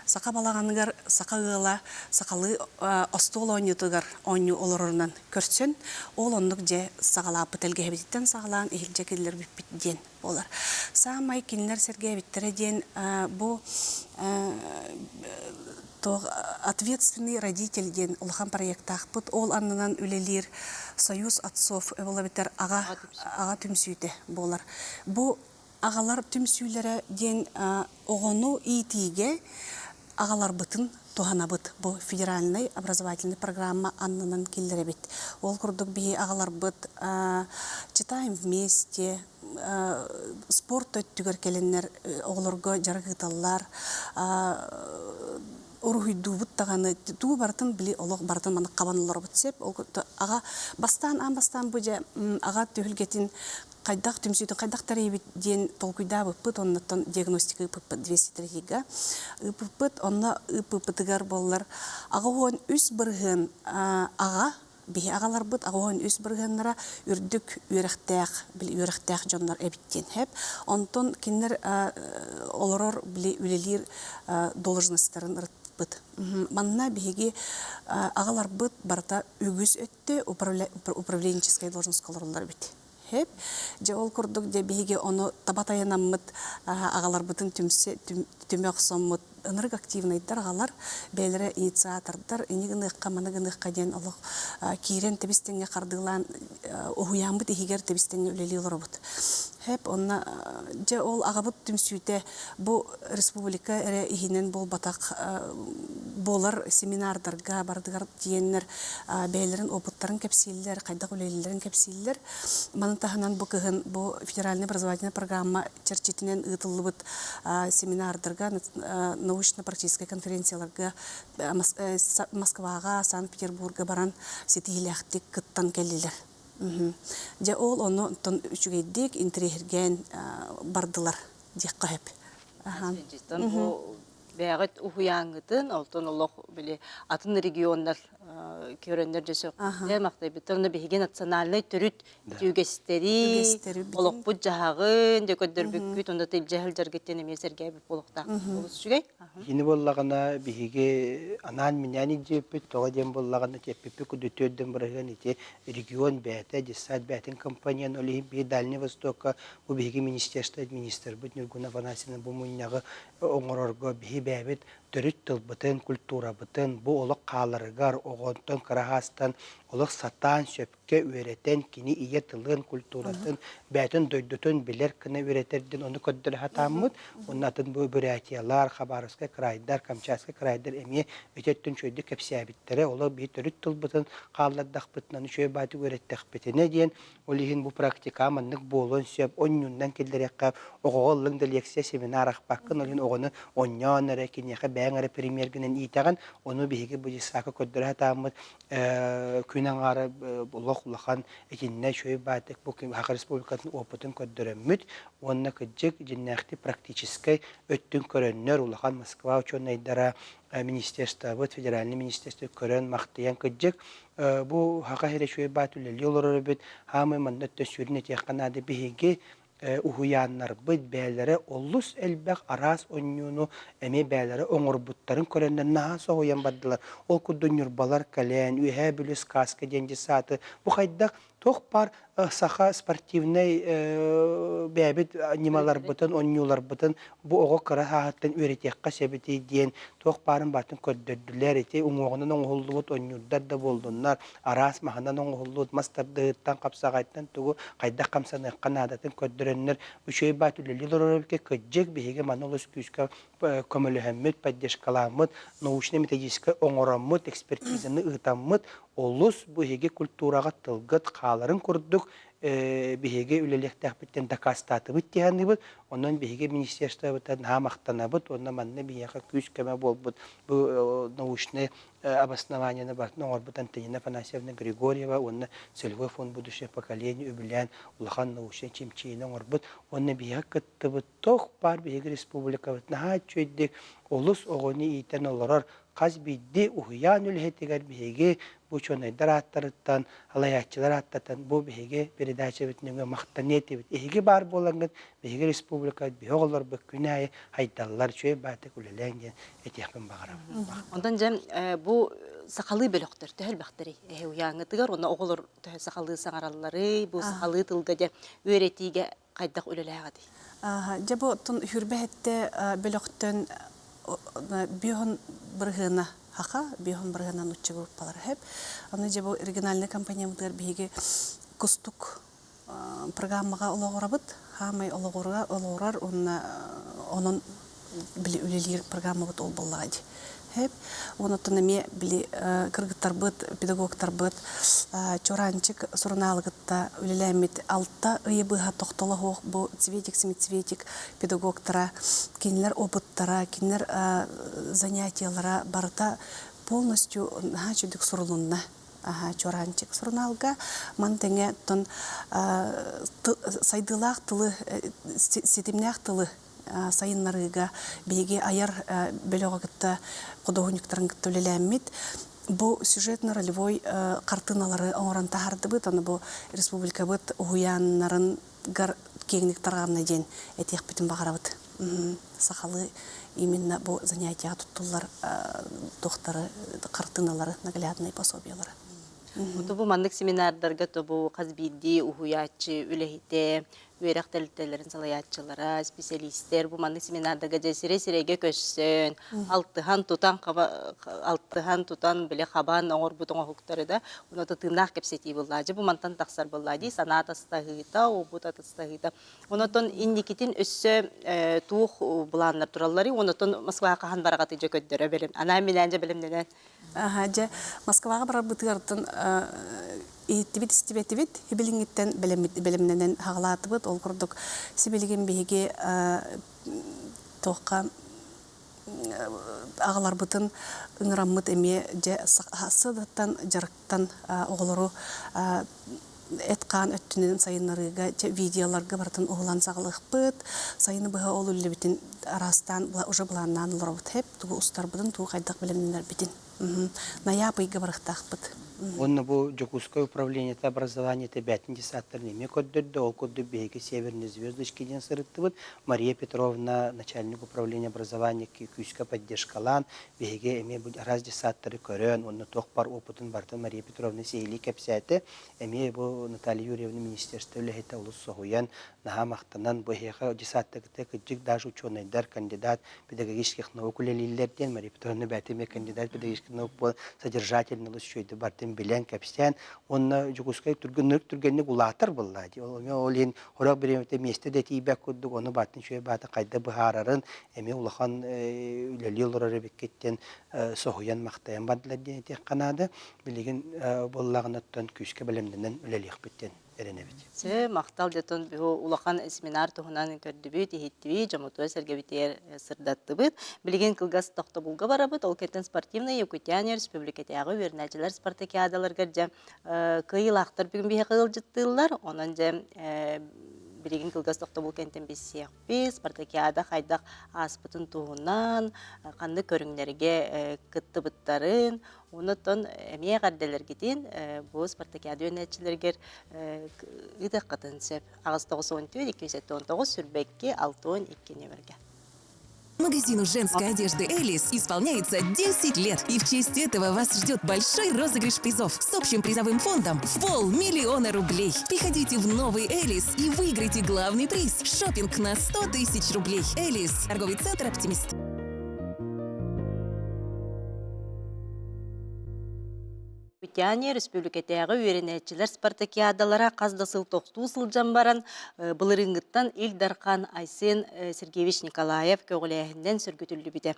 саха балаҕаныгар саха ыала сахалыы остуол оонньуутугар оонньуу олорорунан көрсөн ол оннук дьэ саҕалааппыт элгэһэбититтэн саҕалаан иһирдьэ киллэрбиппит диэн буолар. Саамай кинилэр сэргээбиттэрэ диэн бу туох ответственный родитель диэн улахан проектаахпыт. Ол аннынан үлэлиир Союз отцов ол эбэтэр аҕа аҕа түмсүүтэ буолар. Бу аҕалар түмсүүлэрэ диэн оҕону иитиигэ аҕаларбытын туһанабыт. Бу федеральнай образовательный программа аннынан киллэрэбит. Ол курдук биһи аҕаларбыт читаем вместе, спорт өттүгэр кэлэннэр оҕолорго дьарык ыыталлар, уруһуйдуубут даҕаны тугу барытын били олох барытын маннык хабан олоробут сөп. Ол аҕа бастаан аан бастаан бу дьэ аҕа түһүлгэтин хайдах түмсүүтүн хайдах тэрийбит диэн толкуйдаабыппыт, оннуттан диагностика ыыппыппыт 203-га ыыппыппыт. Онно ыыппыппытыгар буоллар 83% аҕа биһи аҕаларбыт 83% үрдүк үөрэхтээх били үөрэхтээх дьоннор эбит диэн хэп. Онтон кинилэр олорор били үлэлиир должностарын ырыппыт. Манна биһиги аҕаларбыт барыта үгүс өттө управленческай должностка олороллор эбит. Хэп. Дьэ ол курдук дьэ биһиги ону таба тайанаммыт аҕаларбытын түмсэ түмэ охсоммут ынырык активнайдар аҕалар бэйэлэрэ инициатордар ини гыныахха маны гыныахха диэн олох киирэн тэбис-тэҥҥэ хардыылаан уһуйааммыт иһигэр тэбис-тэҥҥэ үлэлии олоробут. Хэп онно дьэ ол аҕабыт түмсүүтэ бу республика эрэ иһинэн буолбатах буолар семинардарга барытыгар тиийэннэр бэйэлэрин опыттарын кэпсииллэр, хайдах үлэлииллэрин кэпсииллэр. Маны таһынан бу кыһын бу федеральная образовательная программа чэрчитинэн ыытыллыбыт семинардарга, научно-практическай конференцияларга Москваҕа, Санкт-Петербурга баран ситиһиилээхтик кыттан кэллилэр. Дьэ ол ону онтон үчүгэйдик интэриэһиргээн бардылар диэххэ сөп. Бу бэйэҕит уһуйааҥҥытын, онтон олох били атын регионнар көрөннөр дьэ сөхпүттэр, махтайбыттар. Онно биһиги национальнай төрүт үгэстэри, олохпут дьаһаҕын дьэ көрдөрбүккүт, онно илдьэ сылдьаргыттан эмиэ сэргээбит буолуохтаах. Олус үчүгэй. Кини буоллаҕына биһиги анаан-минээн илдьибиппит, тоҕо диэн буоллаҕына тиэппиппит курдук түөрдэн бырыһыан ити регион бэйэтэ, десант бэйэтин компанияны, ол иһин биһи Дальний Востокка бу биһиги министерство министрбыт Нюргуна Афанасьевна бу мунньаҕы оҥорорго биһи бэйэбит төрүт тылбытын, культурабытын бу олох хааларыгар оҕонтон кыраһаастан олох сатаан сөпкө үөрэтэн кини ийэ тылын, культуратын, бэйэтин дойдутун билэр гына үөрэтэрдин ону көрдөрө сатааммыт. Уонна атын бу Бурятиялар, Хабаровскай крайдар, Камчатскай крайдар эмиэ ити өттүн үчүгэйдик кэпсээбиттэрэ. Олор биһи төрүт тылбытын хааллардахпытына, үчүгэй баайдык үөрэттэхпитинэ диэн Ол иһин бу практика маннык буолуон сөп, онньуннан киллэриэххэ, оҕоҕо ыллыҥ да лекция, семинар аахпаккын, ол иһин оҕону онньоон эрэ, киниэхэ бэйэҥ эрэ премьергинэн иитэҕин, ону биһиги бу дьыссаакка көрдөрө сатааммыт күн. Күн аҥаара олох улахан итиннэ үчүгэй баатык бу Саха Республикатын опытын көрдөрөммүт уонна кырдьык дьиннээхтик практическай өттүн көрөннөр улахан Москва учуонайдара министерствобыт федеральный министерство көрөн махтыйан кырдьык бу Саха сирэ үчүгэй баат үлэлии олорор эбит хаамай манна өттө сүрүн этиэххэ наада биһиги уһуйааннарбыт бэйэлэрэ олус элбэх араас оонньууну эмиэ бэйэлэрэ оҥорбуттарын көрөннөр наһаа соһуйан бардылар. Ол курдук ньурбалар кэлэн, Үөһээ Бүлүү сказка диэн десаты бу хайдах туох баар саха спортивнай бэйэбит ньымаларбытын, оонньууларбытын бу оҕо кыра сааһыттан үөрэтиэххэ сөбүтүй диэн туох баарын барытын көрдөрдүлэр. Ити уҥуоҕунан оҥоһуллубут оонньуурдар да буоллуннар, араас маһынан оҥоһуллубут мас тардыһыттан, хапсаҕайтан тугу хайдах хамсаныахха наадатын көрдөрөннөр үчүгэй баат үлэлии олорор эбиккэ кырдьык биһиги маны олус күүскэ көмөлөһөммүт, поддержкаламмыт, научно-методическай оҥороммут, экспертизаны ыытаммыт олус бу биһиги культураҕа тылгыт хааларын курдук биһиги үлэлиэхтээхпиттэн дакаастаатыбыт дии саныыбыт. Онон биһиги министерствобытыгар наһаа махтанабыт уонна манна биһиэхэ күүс-көмө буолбут бу научнай обоснованиены барытын оҥорбут Антонина Афанасьевна Григорьева уонна Целевой фонд будущего поколения үбүлээн улахан научнай чинчийиини оҥорбут уонна биһиэхэ кыттыбыт туох баар биһиги республикабыт наһаа үчүгэйдик олус оҕону иитэн олорор хас биирдии уһуйаан үлэһитигэр биһиги бу учуонайдар ааттарыттан, салайааччылар ааттатан бу биһиги передачабыт нөҥүө махтаныа этибит. Эһиги баар буолаҥҥыт биһиги республикабыт биһи оҕолорбут күн аайы хайдаллар, үчүгэй баатык үлэлээн диэн этиэхпин баҕарабын. Онтон дьэ бу сахалыы бөлөхтөр төһө элбэхтэрий? Эһи уйааҥҥытыгар уонна оҕолор төһө сахалыы саҥаралларый? Бу сахалыы тылга дьэ үөрэтиигэ хайдах үлэлээҕитий? Дьэ бу оттон хүрбэһэтте бөлөхтөн биоһун бырыһыана хаха, биоһун бырыһыана нучча группалара хэп. Аны дьэ бу региональный компаниябытыгар биһиги кустук программаҕа олоҕурабыт. Хаамай олоҕура олоҕурар уонна онон били үлэлиир программабыт ол буоллаҕа дии. Хэп. Онуттан эмиэ били кыргыттарбыт, педагогтарбыт Чуораанчык сурунаалы кытта үлэлээммит алта ыйы быһа тохтоло суох бу Цветик семицветик педагогтара, кинилэр опыттара, кинилэр занятиелара барыта полностью наһаа үчүгдүк сурулунна. Чуораанчык сурунаалга маны тэҥэ оттон сайдыылаах тылы, ситимнээх тылы сайыннарыыга биһиги айар бөлөҕү кытта худуоһунньуктарын кытта үлэлээммит бу сюжетно-ролевой хартыыналары оҥорон таһаардыбыт. Аны бу республикабыт уһуйааннарын киэҥник тарҕанна диэн этиэхпитин баҕарабыт. Сахалыы именно бу занятияҕа туттуллар туохтары, хартыыналары, наглядные пособиялары. Бу маннык семинардарга тобу хас биирдии уһуйааччы үлэһитэ, үөрэх тэрилтэлэрин салайааччылара, специалистэр бу маннык семинардарга дьэ сирэй-сирэйгэ көссөн, алтыһан тутан алтыһан тутан били хабан оҥорбут оҥоһуктары да уна тыыннаах кэпсэтии буллаа дьэ бу мантан тахсар буллаа дии санаа атастаһыыта, уопут атастаһыыта. Онотон инникитин өссө туох былааннар туралларый? Онотон Москваҕа хаһан бараҕатый дьэ көрдөрө бэлэм. Анаан-минээн дьэ бэлэмнэнэн. Дьэ, Москваҕа барарбытыгар иһиттибит, истибэтибит, билиҥҥиттэн бэлэмнэнэн хаҕалаатыбыт. Ол курдук сибилигин биһиги туохха аҕаларбытын ыҥыраммыт эмиэ дьэ сыадаттан дьарыктан оҕолору эт-хаан өттүнэн сайыннарыыга видеоларга барытын уһулан саҕалыахпыт. Сайыны быһа ол үллэбитин араастаан уже былааннаан олоробут хэп тугу устарбытын, тугу хайдах бэлэмнэнэрбитин. Найаап ыйга барыахтаахпыт. Уонна бу Дьокуускай управлениета образованиета бээтин десанттарын эмиэ көрдөрдө. Ол курдук биһиги Северные звездочки диэн сырыттыбыт. Мария Петровна, начальник управления образования күүскэ поддержкалаан, биһиги эмиэ бу араас десанттары көрөн, уонна туох бар опытын барытын Мария Петровна сиһилии кэпсээтэ. Эмиэ бу Наталья Юрьевна министерство үлэһитэ олус соһуйан, наһаа махтанан, бу эһиэхэ десанттаргыта кырдьык даже учуонайдар, кандидат педагогических наук үлэлииллэр диэн Мария Петровна бэйэтэ эмиэ кандидат педагогических наук буолан содержательный олус үчүгэйдик бардын билэн, кэпсээн уонна Дьокуускай түргэнник түргэнник улаатар буолла дии. Ол эмиэ ол иһин хорох бириэмэтэ миэстэ да тиийбэт курдук ону баатын үчүгэй баата хайда быһаарарын эмиэ улахан үлэлии олорор эбиккиттэн соһуйан махтайан бардылар диэн этиэххэ наада. Билигин буоллаҕына оттон күүскэ бэлэмнэнэн үлэлиэхпит диэн. эрэнэбит. Сө, махтал дьэтон бу улахан семинар туһунан көрдүбүт, иһиттибит, дьомутугар сэргэбитигэр сырдаттыбыт. Билигин кылгас тохтобулга барабыт. Ол кэнтэн спортивный Якутяне республикатааҕы үөрэнээччилэр спартакиадаларыгар дьэ кыайыылаахтар бүгүн биһиэхэ ыалдьыттыыллар. Онон дьэ билигин кылгас тохтобул кэнтэн билсиэхпит. Спартакиада хайдах ааспытын туһунан, ханнык көрүҥнэргэ кыттыбыттарын, Онон эмиэ эҕэрдэлэргитин бу спартакиада үөрэнээччилэригэр ыытыаххытын сөп. 894 279 22 62 нүөмэргэ. Магазину женской одежды «Элис» исполняется 10 лет. И в честь этого вас ждет большой розыгрыш призов с общим призовым фондом в полмиллиона рублей. Приходите в новый «Элис» и выиграйте главный приз – шопинг на 100 тысяч рублей. «Элис» – торговый центр «Оптимист». Якутяне республикатааҕы үөрэнээччилэр спартакиадалара хас да сыл тохтуу сылдьан баран былырыыҥҥыттан Ил Дархан Айсен Сергеевич Николаев көҕүлээһининэн сөргүтүллүбүтэ.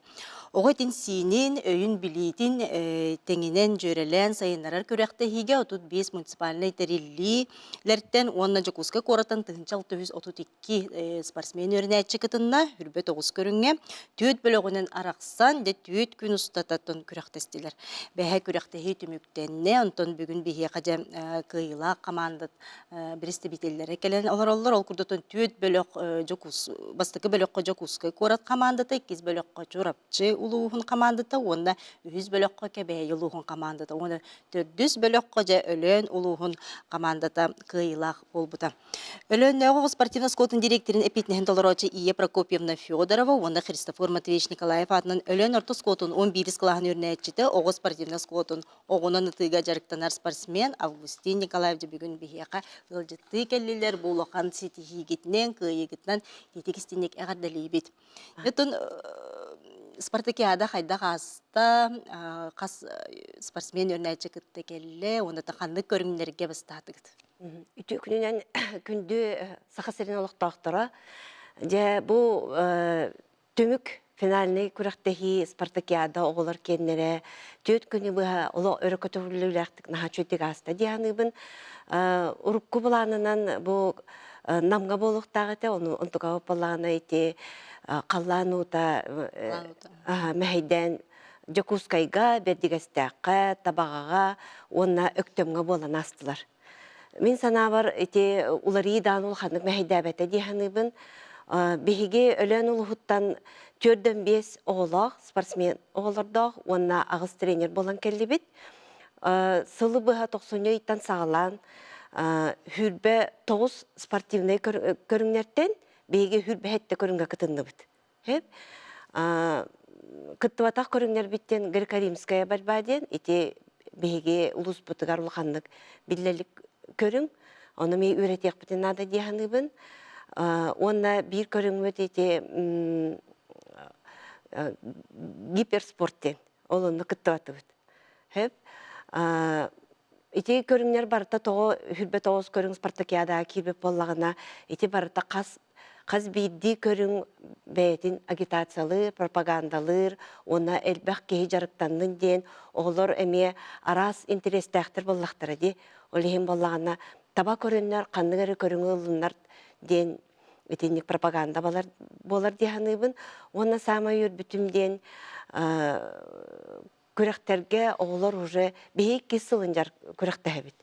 Оҕо этин-сиинин, өйүн-билиитин тэҥинэн дьүөрэлээн сайыннарар күрэхтэһиигэ 35 муниципальнай тэриллиилэртэн уонна Дьокуускай куораттан 1632 икки спортсмен үөрэнээччи кытынна, үрбэ тоҕус көрүҥҥэ, түөрт бөлөҕүнэн арахсан, дьэ түөрт күн устататтан күрэхтэстилэр. Бэһэ күрэхтэһии түмүктэннэ, онтон бүгүн биһиэхэ дьэ кыайыылаах хамаанда представителлэрэ кэлэн олороллор. Ол курдук түөрт бөлөх Дьокуус бастакы бөлөххө Дьокуускай куорат хамаандата, иккис бөлөххө Чурапчы улууһун хамаандата уонна үһүс бөлөххө Кэбээйи улууһун хамаандата уонна төрдүс бөлөххө дьэ Өлөөн улууһун хамаандата кыайыылаах буолбута. Өлөөннөөҕү спортивнай оскуолатын дириэктэрин эппиэтинэһин толорооччу Ия Прокопьевна Федорова уонна Христофор Матвеевич Николаев аатынан Өлөөн орто оскуолатын 11 кылааһын үөрэнээччитэ оҕо спортивнай оскуолатын оҕунан ытыыга дьарыктанар спортсмен Августин Николаев дьэ бүгүн биһиэхэ ыалдьыттыы кэллилэр. Бу улахан ситиһиигитинэн, кыайыыгытынан итик истиҥник эҕэрдэлиибит. Оттон спартакиада хайдах ааста, хас спортсмен үөрэнээччи кытта кэллэ уонна ханнык көрүҥнэргэ бастаатыгыт? Үтүө күнүнэн күндү Саха сирин олохтоохторо. Дьэ, бу түмүк финальнай күрэхтэһии спартакиада оҕолор киэннэрэ түөрт күнү быһа олох өрө көтөҕүллүүлээхтик наһаа үчүгэйдик ааста дии саныыбын. Урукку былаанынан бу Намҥа буолуохтаах этэ, ону онтукабыт буоллаҕына ити халлаан уута мэһэйдээн Дьокуускайга, Бэрдигэстээххэ, Табаҕаҕа уонна Өктөмҥө буолан аастылар. Мин санаабар, ити уларыйыы даҕаны улаханнык мэһэйдээбэтэ дии саныыбын. Биһиги Өлөөн улууһуттан 45 оҕолоох, спортсмен оҕолордоох уонна аҕыс тренер буолан кэллибит. Сылы быһа тохсунньу ыйтан саҕалаан 29 спортивнай көрүҥнэртэн биһиги 27 көрүҥҥэ кытынныбыт. Сөп. Кыттыбатах көрүҥнэрбиттэн Греко-Римская борьба диэн ити биһиги улууспутугар улаханнык биллэлик көрүҥ. Ону ми үөрэтиэхпитин наада дии саныыбын. Уонна биир көрүҥмүт ити гиперспорт диэн. Ол онно кыттыбатыбыт. Сөп. Ити көрүҥнэр барыта тоҕо хүрбэ тоҕус көрүҥ спартакиадаҕа киирбит буоллаҕына, ити барыта хас хас биирдии көрүҥ бэйэтин агитациялыыр, пропагандалыыр уонна элбэх киһи дьарыктаннын диэн оҕолор эмиэ араас интэриэстээхтэр буоллахтара дии. Ол иһин буоллаҕына таба көрөннөр ханнык эрэ көрүҥү ыллыннар диэн итинник пропаганда буолар, буолар дии саныыбын. Уонна саамай үөрбүтүм диэн күрэхтэргэ оҕолор уже биһи иккис сылын дьар күрэхтэһэбит.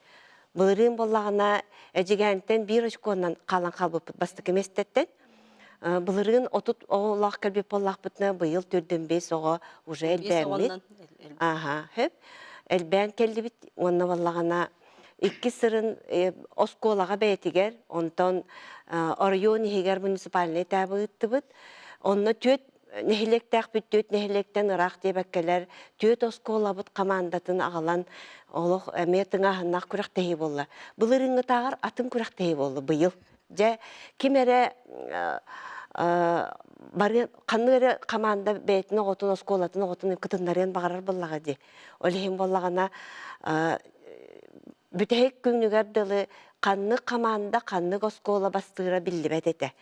Былырыын буоллаҕына Эдьигээнтэн биир очконан хаалан хаалбыппыт бастакы миэстэттэн. Былырыын 30 оҕолоох кэлбит буоллахпытына быйыл төрдөн биэс оҕо уже элбээммит. Аха, хөп. Элбээн кэллибит уонна буоллаҕына иккис сырын оскуолаҕа бэйэтигэр, онтон оройуон иһигэр муниципальнай этабы ыыттыбыт. Онно түөрт нэһилиэктээхпит түөрт нэһилиэктэн ыраах диэбэккэлэр түөрт оскуолабыт хамаандатын аҕалан олох эмиэ тыҥааһыннаах күрэхтэһии буолла. Былырыыҥҥытааҕар атын күрэхтэһии буолла быйыл. Дьэ ким эрэ бары ханнык эрэ хамаанда бэйэтин оҕотун оскуолатын оҕотун кытыннарыан баҕарар буоллаҕа дии. Ол иһин буоллаҕына бүтэһик күнүгэр дылы ханнык хамаанда ханнык оскуола бастыыра биллибэт этэ.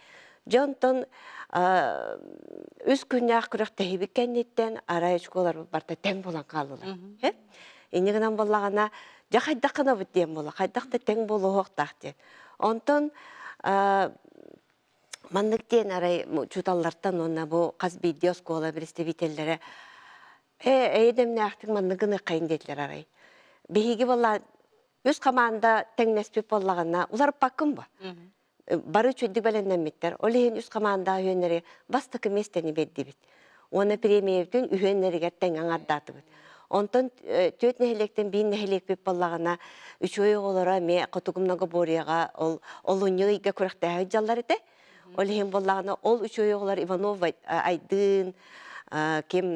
Дьэ онтон үс күннээх күрэхтэһиибит кэнниттэн арай очколарбыт барыта тэҥ буолан хааллылар. Инньэ гынан буоллаҕына, дьэ хайдах гынабыт диэн буолла, хайдах да тэҥ буолуохтаах диэн. Онтон маннык диэн арай учууталлартан уонна бу хас биирдии оскуола представителлэрэ ээ эйэ дэмнээхтик маннык гыныаххайын диэтилэр арай. Биһиги буолла үс хамаанда тэҥнэспит буоллаҕына уларыппаккын бу. Бары үчүгдүк бэлэмнэммиттэр. Ол иһин үс хамаанда үһүөннэри бастакы миэстэни биэрдибит. Уонна премиябытын үһүөннэригэр тэҥ аҥардаатыбыт. Онтон түөрт нэһилиэктэн биир нэһилиэкпит буоллаҕына, үчүгэй оҕолоро эмиэ Хотугу многоборьеҕа ол олунньу ыйга күрэхтэһэ сылдьаллар этэ. Ол иһин буоллаҕына, ол үчүгэй оҕолор Иванов Айдын, ким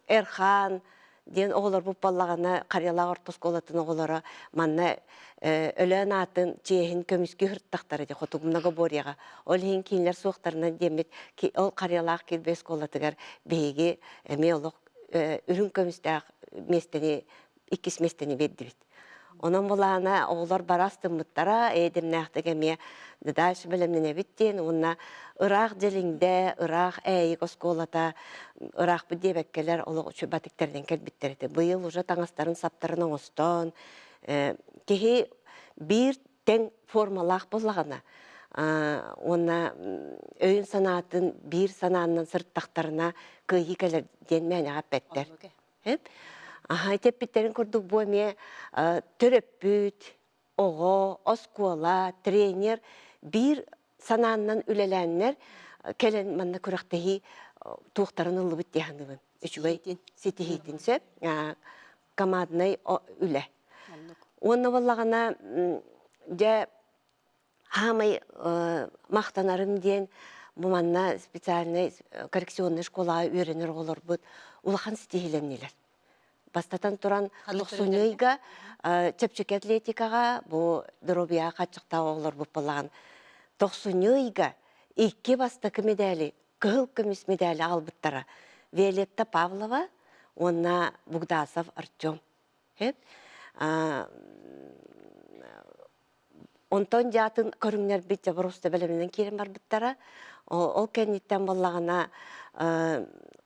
Эрхан, диэн оҕолорбут буоллаҕына Харыйалаах орто оскуолатын оҕолоро манна Өлөөн аатын чиэһин көмүскүү сырыттахтара дии Хотугу многоборьеҕа. Ол иһин кинилэр суохтарынан диэммит ол Харыйалаах кирбэй оскуолатыгар биһиги эмиэ олох үрүҥ көмүстээх миэстэни иккис миэстэни биэрдибит. Онон булаана оҕолор бара астыммыттара, эйдэмнээхтик эмиэ дальше бэлэмнэнэбит диэн уонна ыраах Дьэлиҥдэ, ыраах Ээйик оскуолата ыраахпыт диэбэккэлэр олох үчүгэй кэлбиттэр этэ. Быйыл уже таҥастарын саптарын оҥостон киһи биир тэҥ формалаах буоллаҕына уонна өйүн-санаатын биир санаанан сырыттахтарына кыайыы кэлэр диэн мээнэҕэ эппэттэр. Аһа эппиттэрин курдук бу эмиэ төрөппүт, оҕо, оскуола, тренер биир санааннан үлэлээннэр кэлэн манна күрэхтэһии туохтарын ыллыбыт дии саныыбын. Үчүгэй ситиһиитин сөп. Команднай үлэ. Уонна буоллаҕына дьэ Хаамай махтанарым диэн бу манна специальнай коррекционнай школаҕа үөрэнэр оҕолорбут улахан ситиһиилэннилэр. Бастатан туран, тохсунньу ыйга чэпчэки атлетикаҕа бу доруобуйаҕа хааччахтаах оҕолорбут буоллаҕын тохсунньу ыйга икки бастакы медали, кыһыл көмүс медали аҕалбыттара Виолетта Павлова уонна Бугдасов Артем. Онтон дьаатын көрүҥнэрбит дьэ боруоста бэлэмнэнэн киирэн барбыттара. Ол кэнниттэн буоллаҕына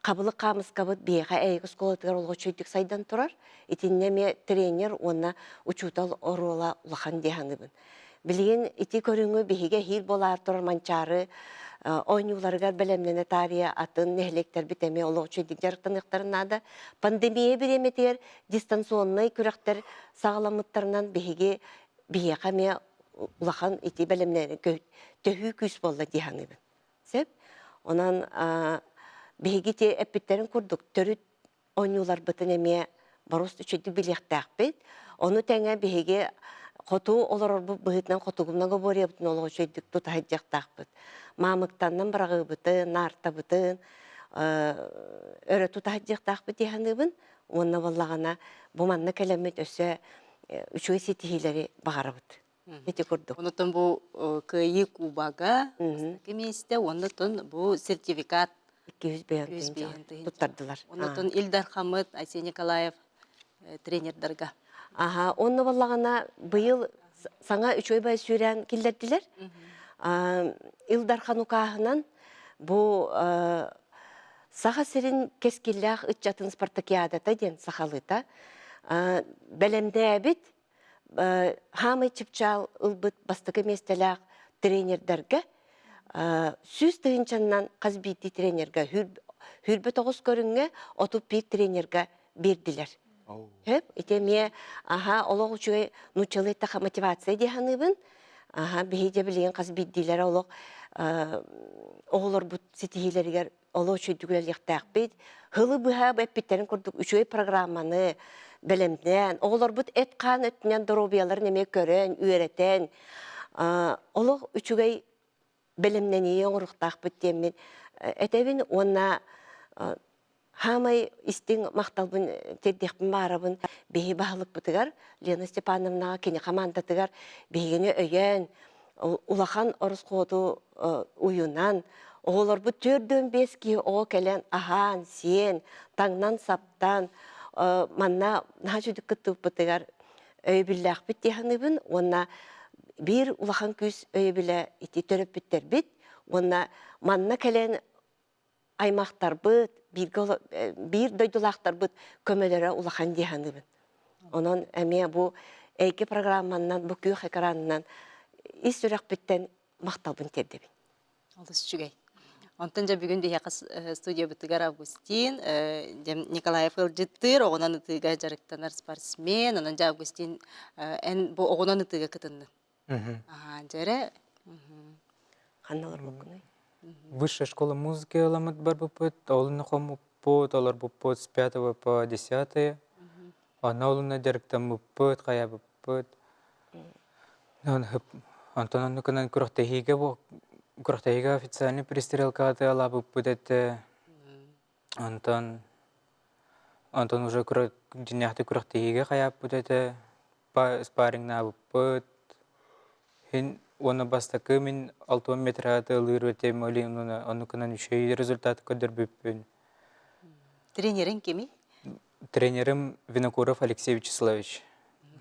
хабылык хаамыскабыт биһиэхэ Эйик оскуолатыгар олох үчүгэйдик сайдан турар. Итиннэ эмиэ тренер уонна учуутал оруола улахан дии саныыбын. Билигин ити көрүҥү биһиги эһиил буолаары турар Манчаары оонньууларыгар бэлэмнэнэ таарыйа атын нэһилиэктэрбит эмиэ олох үчүгэйдик дьарыктаныахтарын наада. Пандемия бириэмэтигэр дистанционнай күрэхтэр саҕаламмыттарынан биһиги биһиэхэ эмиэ улахан ити бэлэмнэри төһүү күүс буолла дии саныыбын. Сөп? Онон биһиги ити эппиттэрин курдук төрүт оонньууларбытын эмиэ боруст үчүгдүк билиэхтээхпит. Ону тэҥэ биһиги хоту олорорбут быһыытынан хотугу многоборьебытын олох үчүгэйдик тута сылдьыахтаахпыт. Маамыктаннан быраҕыыбытын, наартабытын өрө тута сылдьыахтаахпыт дии саныыбын. Уонна буоллаҕына бу манна кэлэммит өссө үчүгэй ситиһиилэри баҕарабыт. Ити курдук. Онотон бу Кыайыы Кубога бастакы миэстэ, оннотон бу сертификат 205 туттардылар. Онотон Ил Дархаммыт Айсен Николаев тренердарга. Аха, онно буоллаҕына быйыл саҥа үчүгэй бай сүүрээн киллэрдилэр. Ил Дархан укааһынан бу Саха сирин кэскиллээх ыччатын спартакиадата диэн сахалыыта бэлэмнээбит хаамай чыпчаал ылбыт бастакы миэстэлээх тренердэргэ 100 тыһыынчаннан хас биирдии тренергэ 29 көрүҥҥэ 31 тренергэ биэрдилэр. Хөп, ити эмиэ аха олох үчүгэй нууччалыы эттэххэ мотивация дии саныыбын. Аха биһиги дьэ билигин хас биирдиилэрэ олох оҕолорбут ситиһиилэригэр олох үчүгэйдик үлэлиэхтээхпит. Һылы быһа эппиттэрин курдук үчүгэй программаны бэлэмнээн, оҕолорбут эт-хаан өттүнэн доруобуйаларын эмиэ көрөн, үөрэтэн, олох үчүгэй бэлэмнэнии оҥоруохтаахпыт диэммин этэбин уонна хаамай истиҥ махталбын тиэрдиэхпин баарабын биһи баһылыкпытыгар Лена Степановнаҕа кини хамаандатыгар биһигини өйөөн улахан орусхуоту уйунан оҕолорбут 45 киһи оҕо кэлэн аһаан сиэн таҥнан саптан манна наһаа үчүгдүк кыттыбыппытыгар өйөбүллээхпит дии саныыбын уонна биир улахан күүс өйөбүлэ ити төрөппүттэрбит уонна манна кэлэн аймахтарбыт бииргэ биир дойдулаахтарбыт көмөлөрө улахан дии саныыбын. Онон эмиэ бу эйгэ программаннан, бу күөх экранынан ис сүрэхпиттэн махталбын тиэрдэбин. Олус үчүгэй. Онтон дьэ бүгүн биһиэхэ студиябытыгар Августин Николаев ыалдьыттыыр, оҕунан ытыыга дьарыктанар спортсмен. Онон дьэ Августин эн бу оҕунан ытыыга кытыннын. Аhaa, дьэрэ. Ханна олорбуккунуй? Высшая школа музыки ыламмыт барбыппыт, олунна хоммуппут, олорбуппут с пятого по десятое. Онно олунна дьарыктаммыппыт, хайабыппыт. Онтон оннукунан күрэхтэһиигэ күрэхтэһиигэ официальный пристрелкаҕа тыалаабыппыт этэ. Онтон онтон уже дьиҥнээхтик күрэхтэһиигэ хайааппыт этэ, спарриҥнаабыппыт. Һин уонна бастакы мин 60 метраҕа тыалыыр этим, оннукунан үчүгэй результат көрдөрбүппүн. Тренериҥ кимий? Тренерим Винокуров Алексей Вячеславович.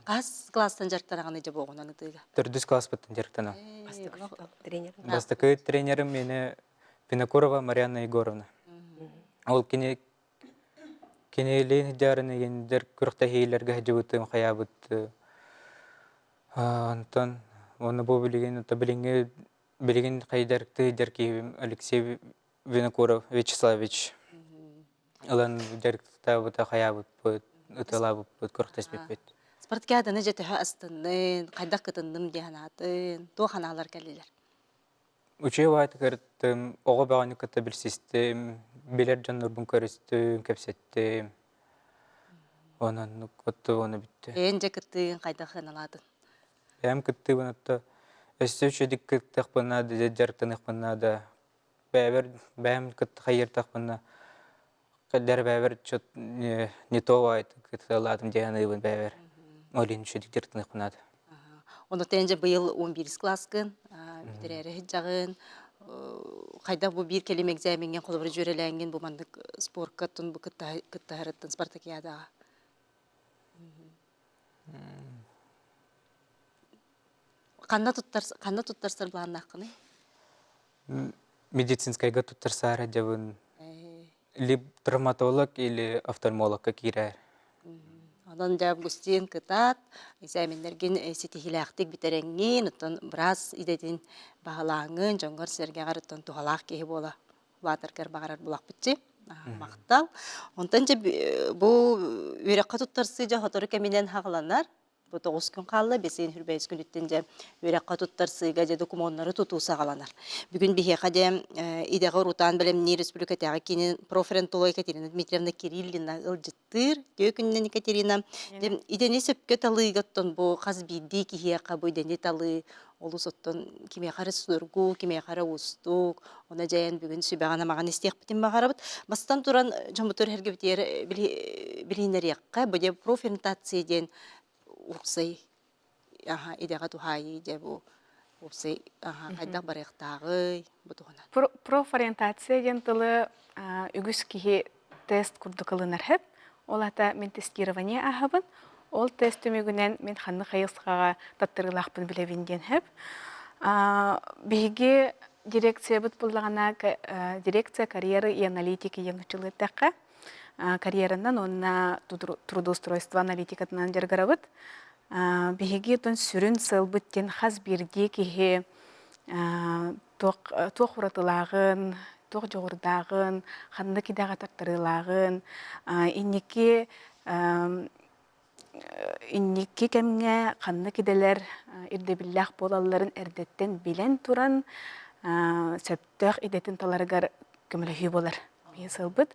Хас класстан дьарыктанаҕын дьэ буоҕунан ытыыга? Төрдүс класспыттан дьарыктанам. Тренер. Бастакы тренерим мени Винокурова Марианна Егоровна. Ол кини кинилиин дьаарыныгын дьар күрэхтэһиилэргэ сылдьыбытым хайаабыт онтон уонна бу билигин билиҥҥи билигин хайдарыктыы дьар киһибим Алексей Винокуров Вячеславович ылан дьарыктаабыта хайаабыппыт, ытыалаабыппыт, күрэхтэспиппит. Спартакиаданы дьэ төһө астыннын, хайдах кытынным дии санаатын, туох анаалар кэллилэр? Үчүгэй баҕайытык ырыттым, оҕо бөҕөнү кытта билсистим, билэр дьоннорбун көрүстүм, кэпсэттим. Онон отту бүттэ. Эн дьэ кыттыыгын хайдах сыаналаатын? Бэйэм кыттыыбын отто өссө үчүгэйдик кыттыахпын наада, дьарыктаныахпын наада. Бэйэбэр бэйэм кытта хайыыртахпына кэллэр бэйэбэр чот не то кыталаатым диэн аныыбын бэйэбэр. Ол иһин үчүгэйдик дьарыктаныахпын наада. Ону тэнже быйыл 11 класскын бүтэрээри сылдьаҕын. Хайдах бу биир кэлим экзамеҥҥин холобура дьүөрэлээҥҥин бу маннык спорка тун бу кыттаһарыттан спартакиадаҕа? Ханна туттар ханна туттарсар былааннааххыный? Медицинскайга туттарсаары дьабын либо травматолог или офтальмологка киирэр. Онон дьэ Августин кытаат, экзаменнэргин ситиһиилээхтик бүтэрэҥҥин, оттон быраас идэтин баһылааҥҥын, дьоҥҥор-сэргэҕэр оттон туһалаах киһи буола улаатаргар баҕарар булахпытчы. Махтал. Онтон дьэ бу үөрэххэ туттарсыы дьэ сотору кэминэн хаҕыланар. Бу 9 күн хаалла, бэсиэн хүрбэйис күнүттэн дьэ үөрэххэ туттарсыыга дьэ докумуоннары тутуу саҕаланар. Бүгүн биһиэхэ дьэ идэҕэ урутаан бэлэмниир республикатааҕы киинин профориентолог Екатерина Дмитриевна Кириллина ыалдьыттыыр. Үтүө күнүнэн Екатерина. Дьэ идэни сөпкө талыыга оттон бу хас биирдии киһиэхэ бу идэни талыы олус оттон кимиэхэ эрэ судургу, кимиэхэ эрэ уустук. Ону дьайан бүгүн сүбэҕин-амаҕын истиэхпитин баҕарабыт. Бастан туран дьоммутугар эргибитигэр билиһиннэриэххэ, бу дьэ профориентация диэн уопсай идэҕэ туһаайыы дьэ бу уопсай хайдах барыахтааҕый бу туһунан. Профориентация диэн тылы үгүс киһи тест курдук ылынар сөп. Ол аата мин тестирование ааһабын. Ол тест түмүгүнэн мин ханнык хайысхаҕа таттарыылаахпын билэбин диэн сөп. Биһиги дирекциябыт буллаҕына дирекция карьеры и аналитики диэн нууччалыы эттэххэ карьеранан уонна трудоустройство аналитикатынан дьарыгырабыт. Биһиги отон сүрүн сыалбыт диэн хас биирдии киһи туох уратылааҕын, туох дьоҕурдааҕын, ханнык идэҕэ тартарыылааҕын, инники инники кэмҥэ ханнык идэлэр ирдэбиллээх буолалларын эрдэттэн билэн туран сөптөөх идэтин таларыгар көмөлөһүү буолар биһи сыалбыт.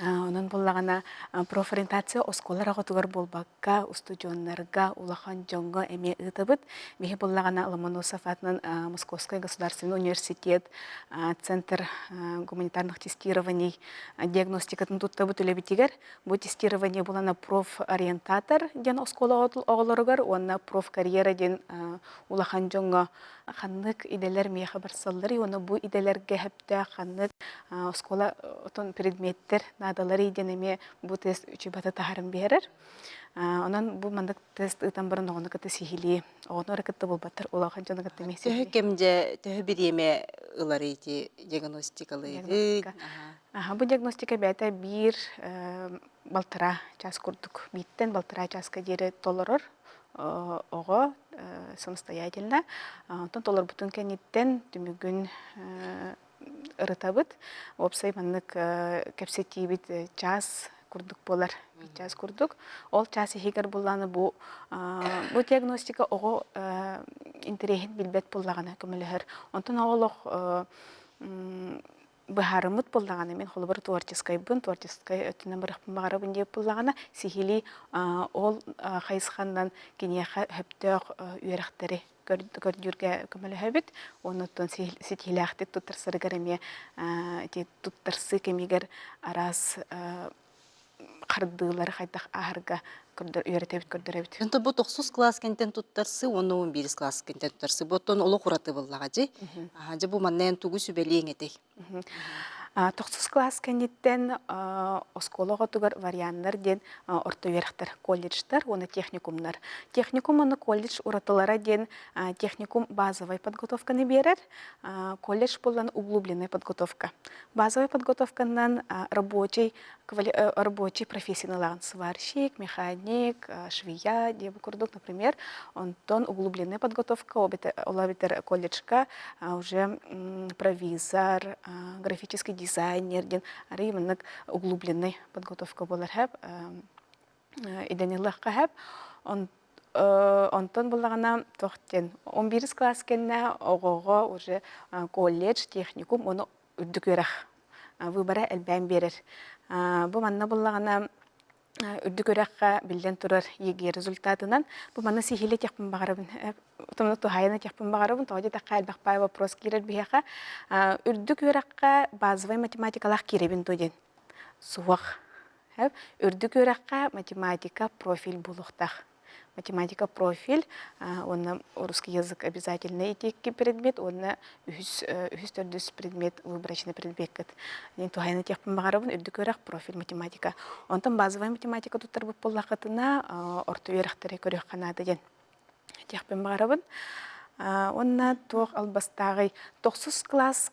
Онон буоллаҕына профориентация оскуола оҕотугар буолбакка, устудьуоннарга, улахан дьоҥҥо эмиэ ыытабыт. Биһи буоллаҕына Ломоносов аатынан Московскай государственный университет Центр гуманитарных тестирований диагностикатын туттабыт үлэбитигэр. Бу тестирование булана профориентатор диэн оскуола оҕолоругар уонна профкарьера диэн улахан дьоҥҥо ханнык идэлэр миэхэ барсалларый уонна бу идэлэргэ сөптөөх ханнык оскуола отон предметтэр наадаларый диэн эмиэ бу тест үчүгэй таһарын биэрэр. Онон бу маннык тест ыытан баран оҕону кытта сиһилии, оҕону эрэ кытта буолбаттар, улахан дьону кытта эмиэ Төһө сиһилии. кэмдьэ, төһө бириэмэ ылар ити диагностикалыыгыт? Бу диагностика бэйэтэ биир балтараа чаас курдук, бииртэн балтараа чааска диэри толорор оҕо самостоятельно. Онтон толорбутун кэнниттэн түмүгүн ырытабыт. Уопсай маннык кэпсэтиибит чаас курдук буолар, биир чаас курдук. Ол чаас иһигэр буллаҕына бу бу диагностика оҕо интэриэһин билбэт буоллаҕына көмөлөһөр. Онтон оҕо олох быһаарыммыт буоллаҕына, мин холобур творческайбын, творческай өттүнэн барыахпын баҕарабын диэбит буоллаҕына, сиһилии ол хайысханан киниэхэ сөптөөх үөрэхтэри көрдүүргэ көмөлөһөбүт. Оннуттан ситиһиилээхтик туттарсарыгар эмиэ ити туттарсыы кэмигэр араас хардыылары хайдах ааһарга үөрэтэбит, көрдөрөбүт. Онтон бу тохсус кылаас кэнтэн туттарсы уонна 11 кылаас кэнтэн туттарсы. Бу оттон олох ураты буоллаҕа дьи. Дьэ бу манна эн тугу сүбэлиэҥ этэй? Тохсус кылаас кэнниттэн оскуола оҕотугар варианнар диэн орто үөрэхтэр, колледжтар уонна техникумнар. Техникум уонна колледж уратылара диэн техникум базовай подготовканы биэрэр, колледж буолан углубленная подготовка. Базовай подготовканан рабочий рабочий профессияны ылаҕын сварщик, механик, швея диэбит курдук, например. Онтон углубленная подготовка ол эбэтэр колледжка уже провизор, графический дизайнер диэн арый маннык углубленный подготовка буолар хэп идэни ылыахха хэп. Онтон буллаҕына туох диэн 11 класс кэннэ оҕоҕо уже колледж, техникум ону үрдүк үөрэх выбора элбээн биэрэр. Бу манна буллаҕына үрдүк үөрэххэ биллэн турар ЕГЭ результатынан бу манна сиһилии этиэхпин баҕарабын. Тумна туһаайан этиэхпин баҕарабын. Тоҕо диэтэххэ элбэх баай вопрос киирэр биһиэхэ. Үрдүк үөрэххэ базовай математикалаах киирэбин дуо диэн. Суох. Үрдүк үөрэххэ математика профиль буолуохтаах. Математика профиль уонна русский язык обязательный ити предмет уонна үһүс үһүс төрдүс предмет выборочный предмеккит. Диэн туһайан этиэхпин баҕарабын үрдүк үөрэх профиль математика. Онтон базовая математика туттарбыт буоллаххытына орто үөрэхтэри көрүөххэ наада диэн этиэхпин баҕарабын. Уонна туох албастааҕый тохсус класс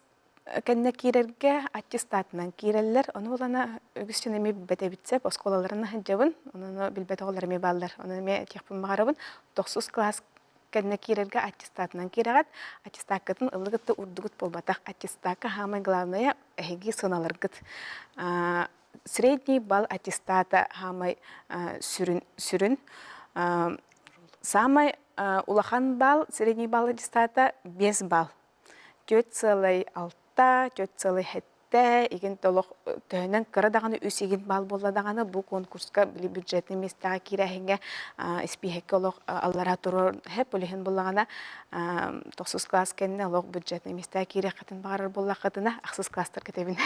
кэннэ киирэргэ аттестатынан киирэллэр. Ону булана үгүс дьон эмиэ билбэт эбит сөп. Оскуолаларын сылдьабын. Ону билбэт оҕолор эмиэ бааллар. Ону эмиэ этиэхпин баҕарабын. Тохсус кылаас кэннэ киирэргэ аттестатынан киирэҕит. Аттестаккытын ыллыгыт да урдугут буолбатах. Аттестакка самое главное эһиги сыаналаргыт. Средний балл аттестата самай сүрүн сүрүн. Самай улахан балл средний балл аттестата 5 балл. 4,6, 4,7 игин толох төһөнөн кыра даҕаны үс игин баал буолла даҕаны бу конкурска били бюджетный миэстэҕэ киирээһиҥҥэ испииһэккэ олох аллараа турар хэп ол иһин буллаҕына тохсус класс кэннэ олох бюджетный миэстэҕэ киириэххитин баҕарар буоллаххытына ахсыс класстарга этэбин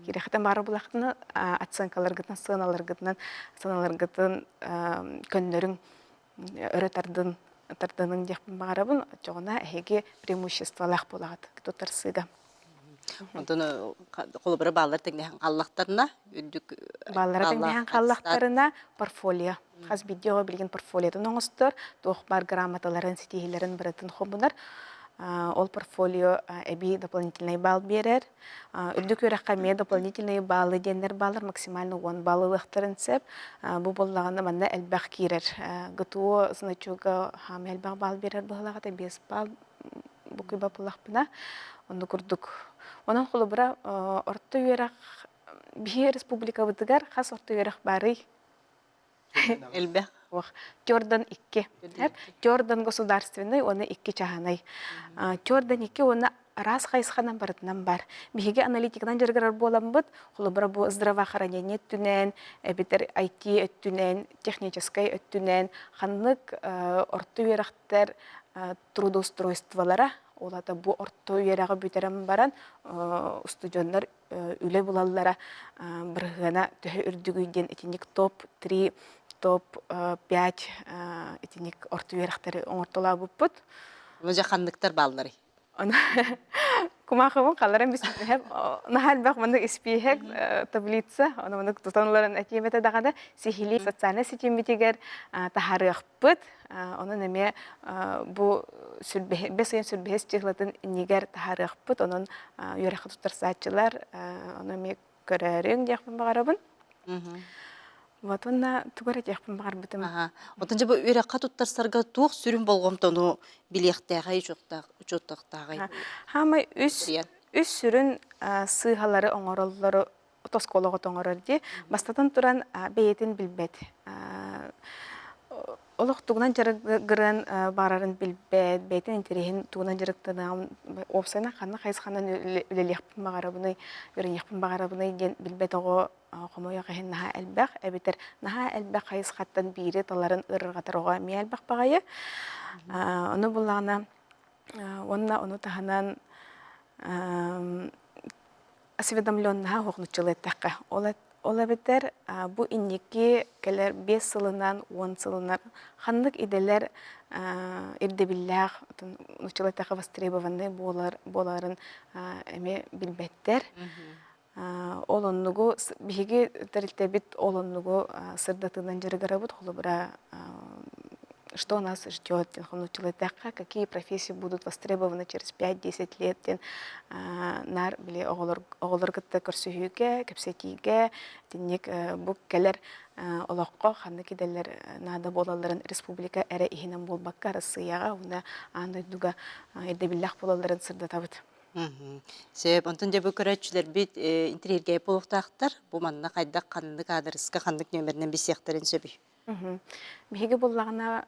киириэххитин баҕарар буоллаххытына оценкаларгытынан сыаналаргытынан сыаналаргытын көннөрүҥ өрө тардын тардыныҥ диэхпин баҕарабын оччоҕуна эһиги преимуществолаах буолаҕыт туттарсыыга Онтон холобура бааллар тэҥнэһэн хааллахтарына үрдүк бааллара тэҥнэһэн хааллахтарына портфолио хас биирдии оҕо билигин портфолиотун оҥостор туох баар грамоталарын ситиһиилэрин барытын хомунар ол портфолио эбии дополнительный балл биэрэр Үрдүк үөрэххэ эмиэ дополнительные баллы диэннэр бааллар, максимально 10 балл ылыахтарын сөп. Бу буоллаҕына манна элбэх киирэр. ГТО значога хаамай элбэх балл биэрэр быһылаах этэ, 5 балл букуйба буллахпына. Онну курдук. Онон холобура орто үөрэх биһи республикабытыгар хас орто үөрэх баарый? Элбэх. Тёрдан икки. Тёрдан государственный уонна икки чаһынай. Тёрдан икки уонна араас хайысханан барытынан бар. Биһиги аналитиканан дьарыгырар буоламмыт, холобура бу здравоохранение өттүнэн, эбэтэр IT өттүнэн, техническэй өттүнэн ханнык орто үөрэхтэр трудоустройстволара, ол аата бу орто үөрэҕи бүтэрэн баран устудьуоннар үлэ булаллара бырыһыана төһө үрдүгүй диэн итинник топ-3, топ-5 итинник орто үөрэхтэри оҥортолообуппут. Ону дьэ ханныктар баалларый? Ону кумаахыбын халларан бүспүтүһэм наһаа элбэх маннык испииһэк таблица ону маннык тутан ыларын этиэм этэ даҕаны сиһилии социальнай ситиммитигэр таһаарыахпыт Онон эмиэ бу бэс ыйын сүрбэһис чыһылатын иннигэр таһаарыахпыт. Онон үөрэххэ туттарсааччылар ону эмиэ Көрөөрүҥ диэхпин баҕарабын. Вот уонна тугу эрэ диэхпин баҕарбытым. Оттон дьэ бу үөрэххэ туттарсарга туох сүрүн болҕомтону билиэхтээҕэй, учуоттахтааҕай? Хаамай үс үс сүрүн сыыһалары оҥороллору оскуолаҕа оҥорор дии. Бастатан туран бэйэтин билбэт. Олох тугунан дьарыгыран барарын билбэт, бэйэтин интэриэһин тугунан дьарыктаныаҕын, уопсайынан ханна хайысханан үлэлиэхпин баҕарабыный, үөрэниэхпин баҕарабыный диэн билбэт оҕо хомойуох иһин наһаа элбэх, эбэтэр наһаа элбэх хайысхаттан биири таларын ыарырҕатар оҕо эмиэ элбэх баҕайы. Ону буллаҕына уонна ону таһынан осведомленнаһа уһук эттэххэ ол ол эбэтэр бу инники кэлэр 5 сылынан 10 сылынан ханнык идэлэр ирдэбиллээх нууччалыы эттэххэ востребованный буолар буоларын эмиэ билбэттэр ол оннугу биһиги тэрилтэбит ол оннугу сырдатыынан дьарыгырабыт холобура что нас ждет диэн нууччалыы эттэххэ какие профессии будут востребованы через 5-10 лет диэн наар били оҕолор оҕолору кытта көрсүһүүгэ кэпсэтиигэ итинник бу кэлэр олоххо ханнык идэлэр наада буолалларын республика эрэ иһинэн буолбакка Арассыыйаҕа уонна аан дойдуга ирдэбиллээх буолалларын сырдатабыт. Сөп. Онтон дьэ бу көрөөччүлэрбит интэриэһиргээбит буолуохтаахтар. Бу манна хайдах ханнык аадырыска ханнык нүөмэринэн билсиэхтэрин сөбүй? Биһиги буллаҕына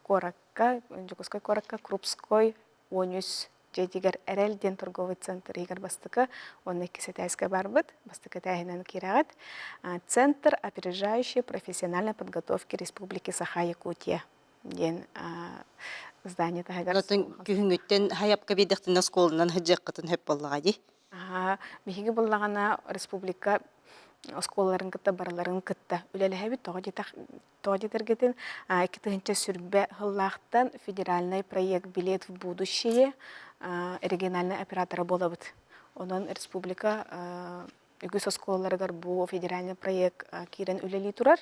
куоракка, Дьокуускай куоракка Крупской 13 дьиэтигэр Эрэл диэн торговый центр иһигэр бастакы уонна иккис этээскэ барбыт. Бастакы этээһинэн киирэҕит. Центр опережающей профессиональной подготовки Республики Саха-Якутия диэн здание таһыгар. Онтон күһүҥҥүттэн хайапка биэрдэхтинэ оскуоланан сылдьыаххытын сөп буоллаҕа дии. Биһиги буллаҕына республика оскуолаларын кытта барыларын кытта үлэлэһэбит. Тоҕо диэтэх тоҕо диэтэргитин 2000 сыллаахтан федеральный проект «Билет в будущее» региональный оператора буолабыт. Онон республика үгүс оскуолаларыгар бу федеральный проект киирэн үлэлии турар.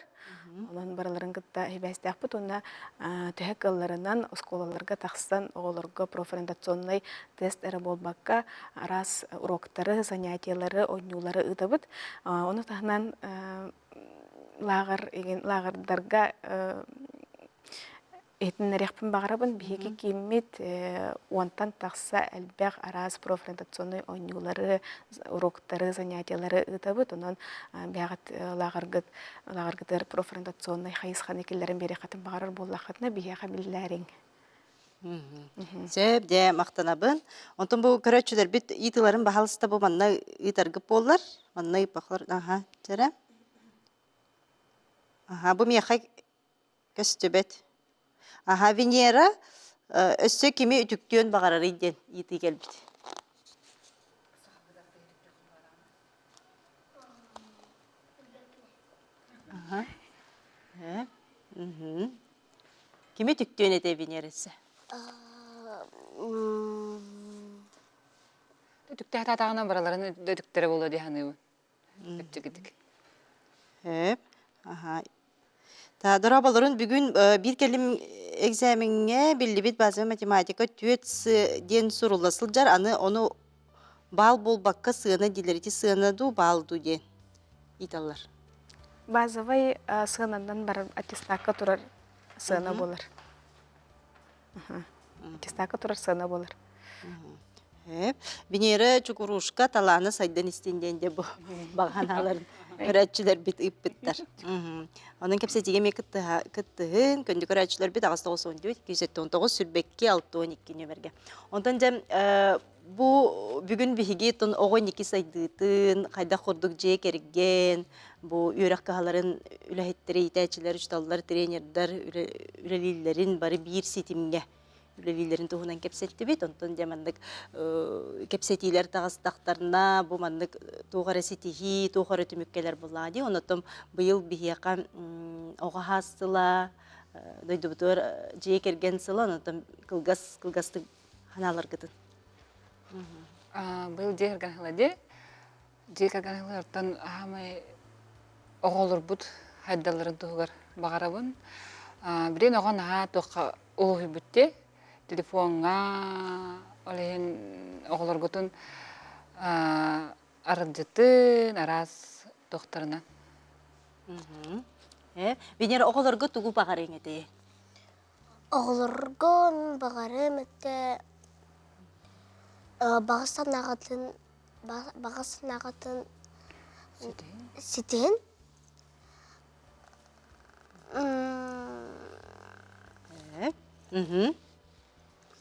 Онон барыларын кытта сибээстээхпит уонна төһө кыалларынан оскуолаларга тахсан оҕолорго профориентационнай тест эрэ буолбакка араас уроктары, занятиелары, оонньуулары ыытабыт. Ону таһынан лааҕыр лааҕырдарга Иһитиннэриэхпин баҕарабын, биһиги кииммит уонтан тахса элбэх араас профориентационнай оонньуулары, уроктары, занятиелары ыытабыт. Онон бэйэҕит лааҕыргыт лааҕыргытыгар профориентационнай хайысханы киллэрэн биэриэххитин баҕарар буоллаххытына, биһиэхэ биллээриҥ. Сөп, дьэ, махтанабын. Онтон бу көрөөччүлэрбит ыытыыларын баһаалыста бу манна ыытаргыт буоллар. Манна ыыппахлар, аха, чэрэ. Аха, бу миэхэ Көстүбэт. Аһа, Венера өссө кими үтүктүөн баҕарарый диэн ыйытыы кэлбит. Аха. Э, мгм. Кими үтүктүөн этэй Венера өссө? Үтүктээх таатаҕына бараларын үтүктэрэ буолуо дии саныыбын. Чэпчэкитик. Сөп. Аха. Дорооболорун бүгүн биир кэлим экзамеҥҥэ биллибит базовай математика түөрт с диэн сурулла сылдьар. Аны ону баал буолбакка сыана дииллэр. Ити сыана дуу, баал дуу диэн ыйыталлар. Базовай сыананан барар аттестакка турар сыана буолар. Аттестакка турар сыана буолар. Венера Чукурушка талаана сайдан истин диэн дьэ бу баҕанааларын көрөөччүлэрбит ыыппыттар. Онон кэпсэтиигэ эмиэ кыттыһын, күндү көрөөччүлэрбит 894 279 сүрбэкки 62 нүөмэргэ. Онтон дьэ бу бүгүн биһиги тон оҕо инники сайдыытын, хайдах курдук дьиэ кэргэн, бу үөрэх кыһаларын үлэһиттэрэ, иитээччилэр, учууталлар, тренердэр үлэлииллэрин бары биир ситимҥэ үлэлииллэрин туһунан кэпсэттибит. Онтон дьэ маннык кэпсэтиилэр таҕыстахтарына, бу маннык туох эрэ ситиһии, туох эрэ түмүк кэлэр буоллаҕа дии. Онон быйыл биһиэхэ оҕо хаас сыла, дойдубутугар дьиэ кэргэн сыла, онон кылгас кылгастык ханааларгытын. Быйыл дьиэ кэргэн сыла дии. Дьиэ кэргэн сылыттан аамай оҕолорбут хайдалларын туһугар баҕарабын. Билигин оҕо наһаа туохха улуһуйбут дии. Телефоҥҥа, ол иһин оҕолоргутун Арылдьытын, араас туохтарынан. Венера оҕолорго тугу баҕарыаҥ этэй? Оҕолорго баҕарыам этэ баҕа санааҕытын баҕа санааҕытын ситиһин.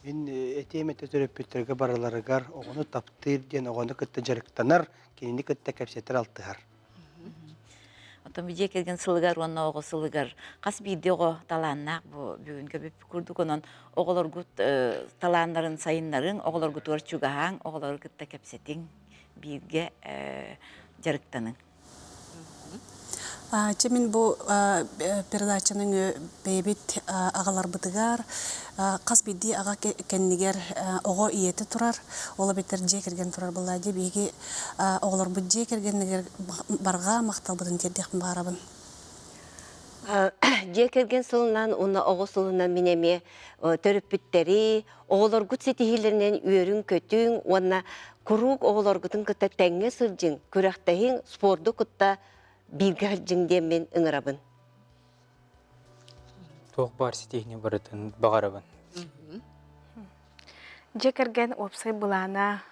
Мин этиэм этэ төрөппүттэргэ барыларыгар оҕону таптыыр диэн оҕону кытта дьарыктанар, кинини кытта кэпсэтэр алтыһар. Оттон бу дьиэ кэргэн сылыгар уонна оҕо сылыгар хас биирдии оҕо талааннаах бу бүгүн көбүппүт курдук онон оҕолоргут талааннарын сайыннарыҥ, оҕолоргутугар чугаһааҥ, оҕолору кытта кэпсэтиҥ, бииргэ дьарыктаныҥ. Чэ мин бу передачаны бэйэбит аҕаларбытыгар хас биирдии аҕа кэннигэр оҕо ийэтэ турар, ол эбэтэр дьиэ кэргэн турар буоллаа дии. Биһиги оҕолорбут дьиэ кэргэннигэр барҕа махталбытын тиэрдиэхпин баҕарабын. Дьиэ кэргэн сылынан уонна оҕо сылынан мин эмиэ төрөппүттэри, оҕолоргут ситиһиилэринэн үөрүҥ-көтүҥ уонна куруук оҕолоргутун кытта тэҥҥэ сылдьыҥ, күрэхтэһиҥ, спорду кытта бииргэ сылдьыҥ диэммин ыҥырабын. Туох баар ситиһиини барытын баҕарабын. Дьиэ кэргэн уопсай былаана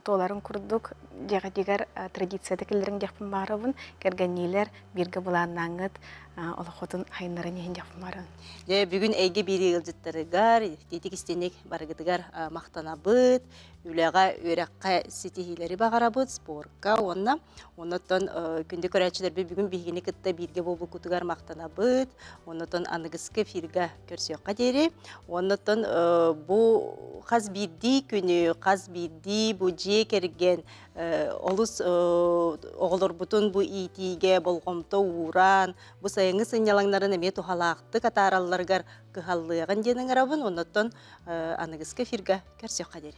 туоларын курдук дьиэҕитигэр традицията киллэриҥ диэхпин баҕарабын. Кэргэнниилэр бииргэ былааннааҥҥыт олоххутун айыннаран иһин диэхпин баҕарабын. Дьэ, бүгүн эйгэ биир ыалдьыттарыгар, итиитик истиник барыгытыгар махтанабыт, үлэҕэ, үөрэххэ ситиһиилэри баҕарабыт, спорка уонна оннотон күндү көрөөччүлэрбит бүгүн биһигини кытта бииргэ буолбуккутугар махтанабыт. Оннотон аныгыскы эфирга көрсүөххэ диэри. Оннотон бу хас биирдии күнү, хас биирдии бу дьиэ кэргэн олус оҕолорбутун бу иитиигэ болҕомто ууран, бу сайыҥҥы сынньалаҥнарын эмиэ туһалаахтык атааралларыгар кыһаллыаҕын диэн ыҥырабын. Оннотон аныгыскы эфирга көрсүөххэ диэри.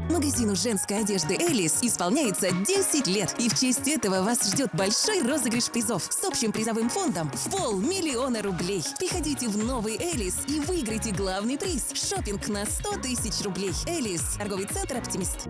Магазину женской одежды «Элис» исполняется 10 лет. И в честь этого вас ждет большой розыгрыш призов с общим призовым фондом в полмиллиона рублей. Приходите в новый «Элис» и выиграйте главный приз – шопинг на 100 тысяч рублей. «Элис» – торговый центр «Оптимист».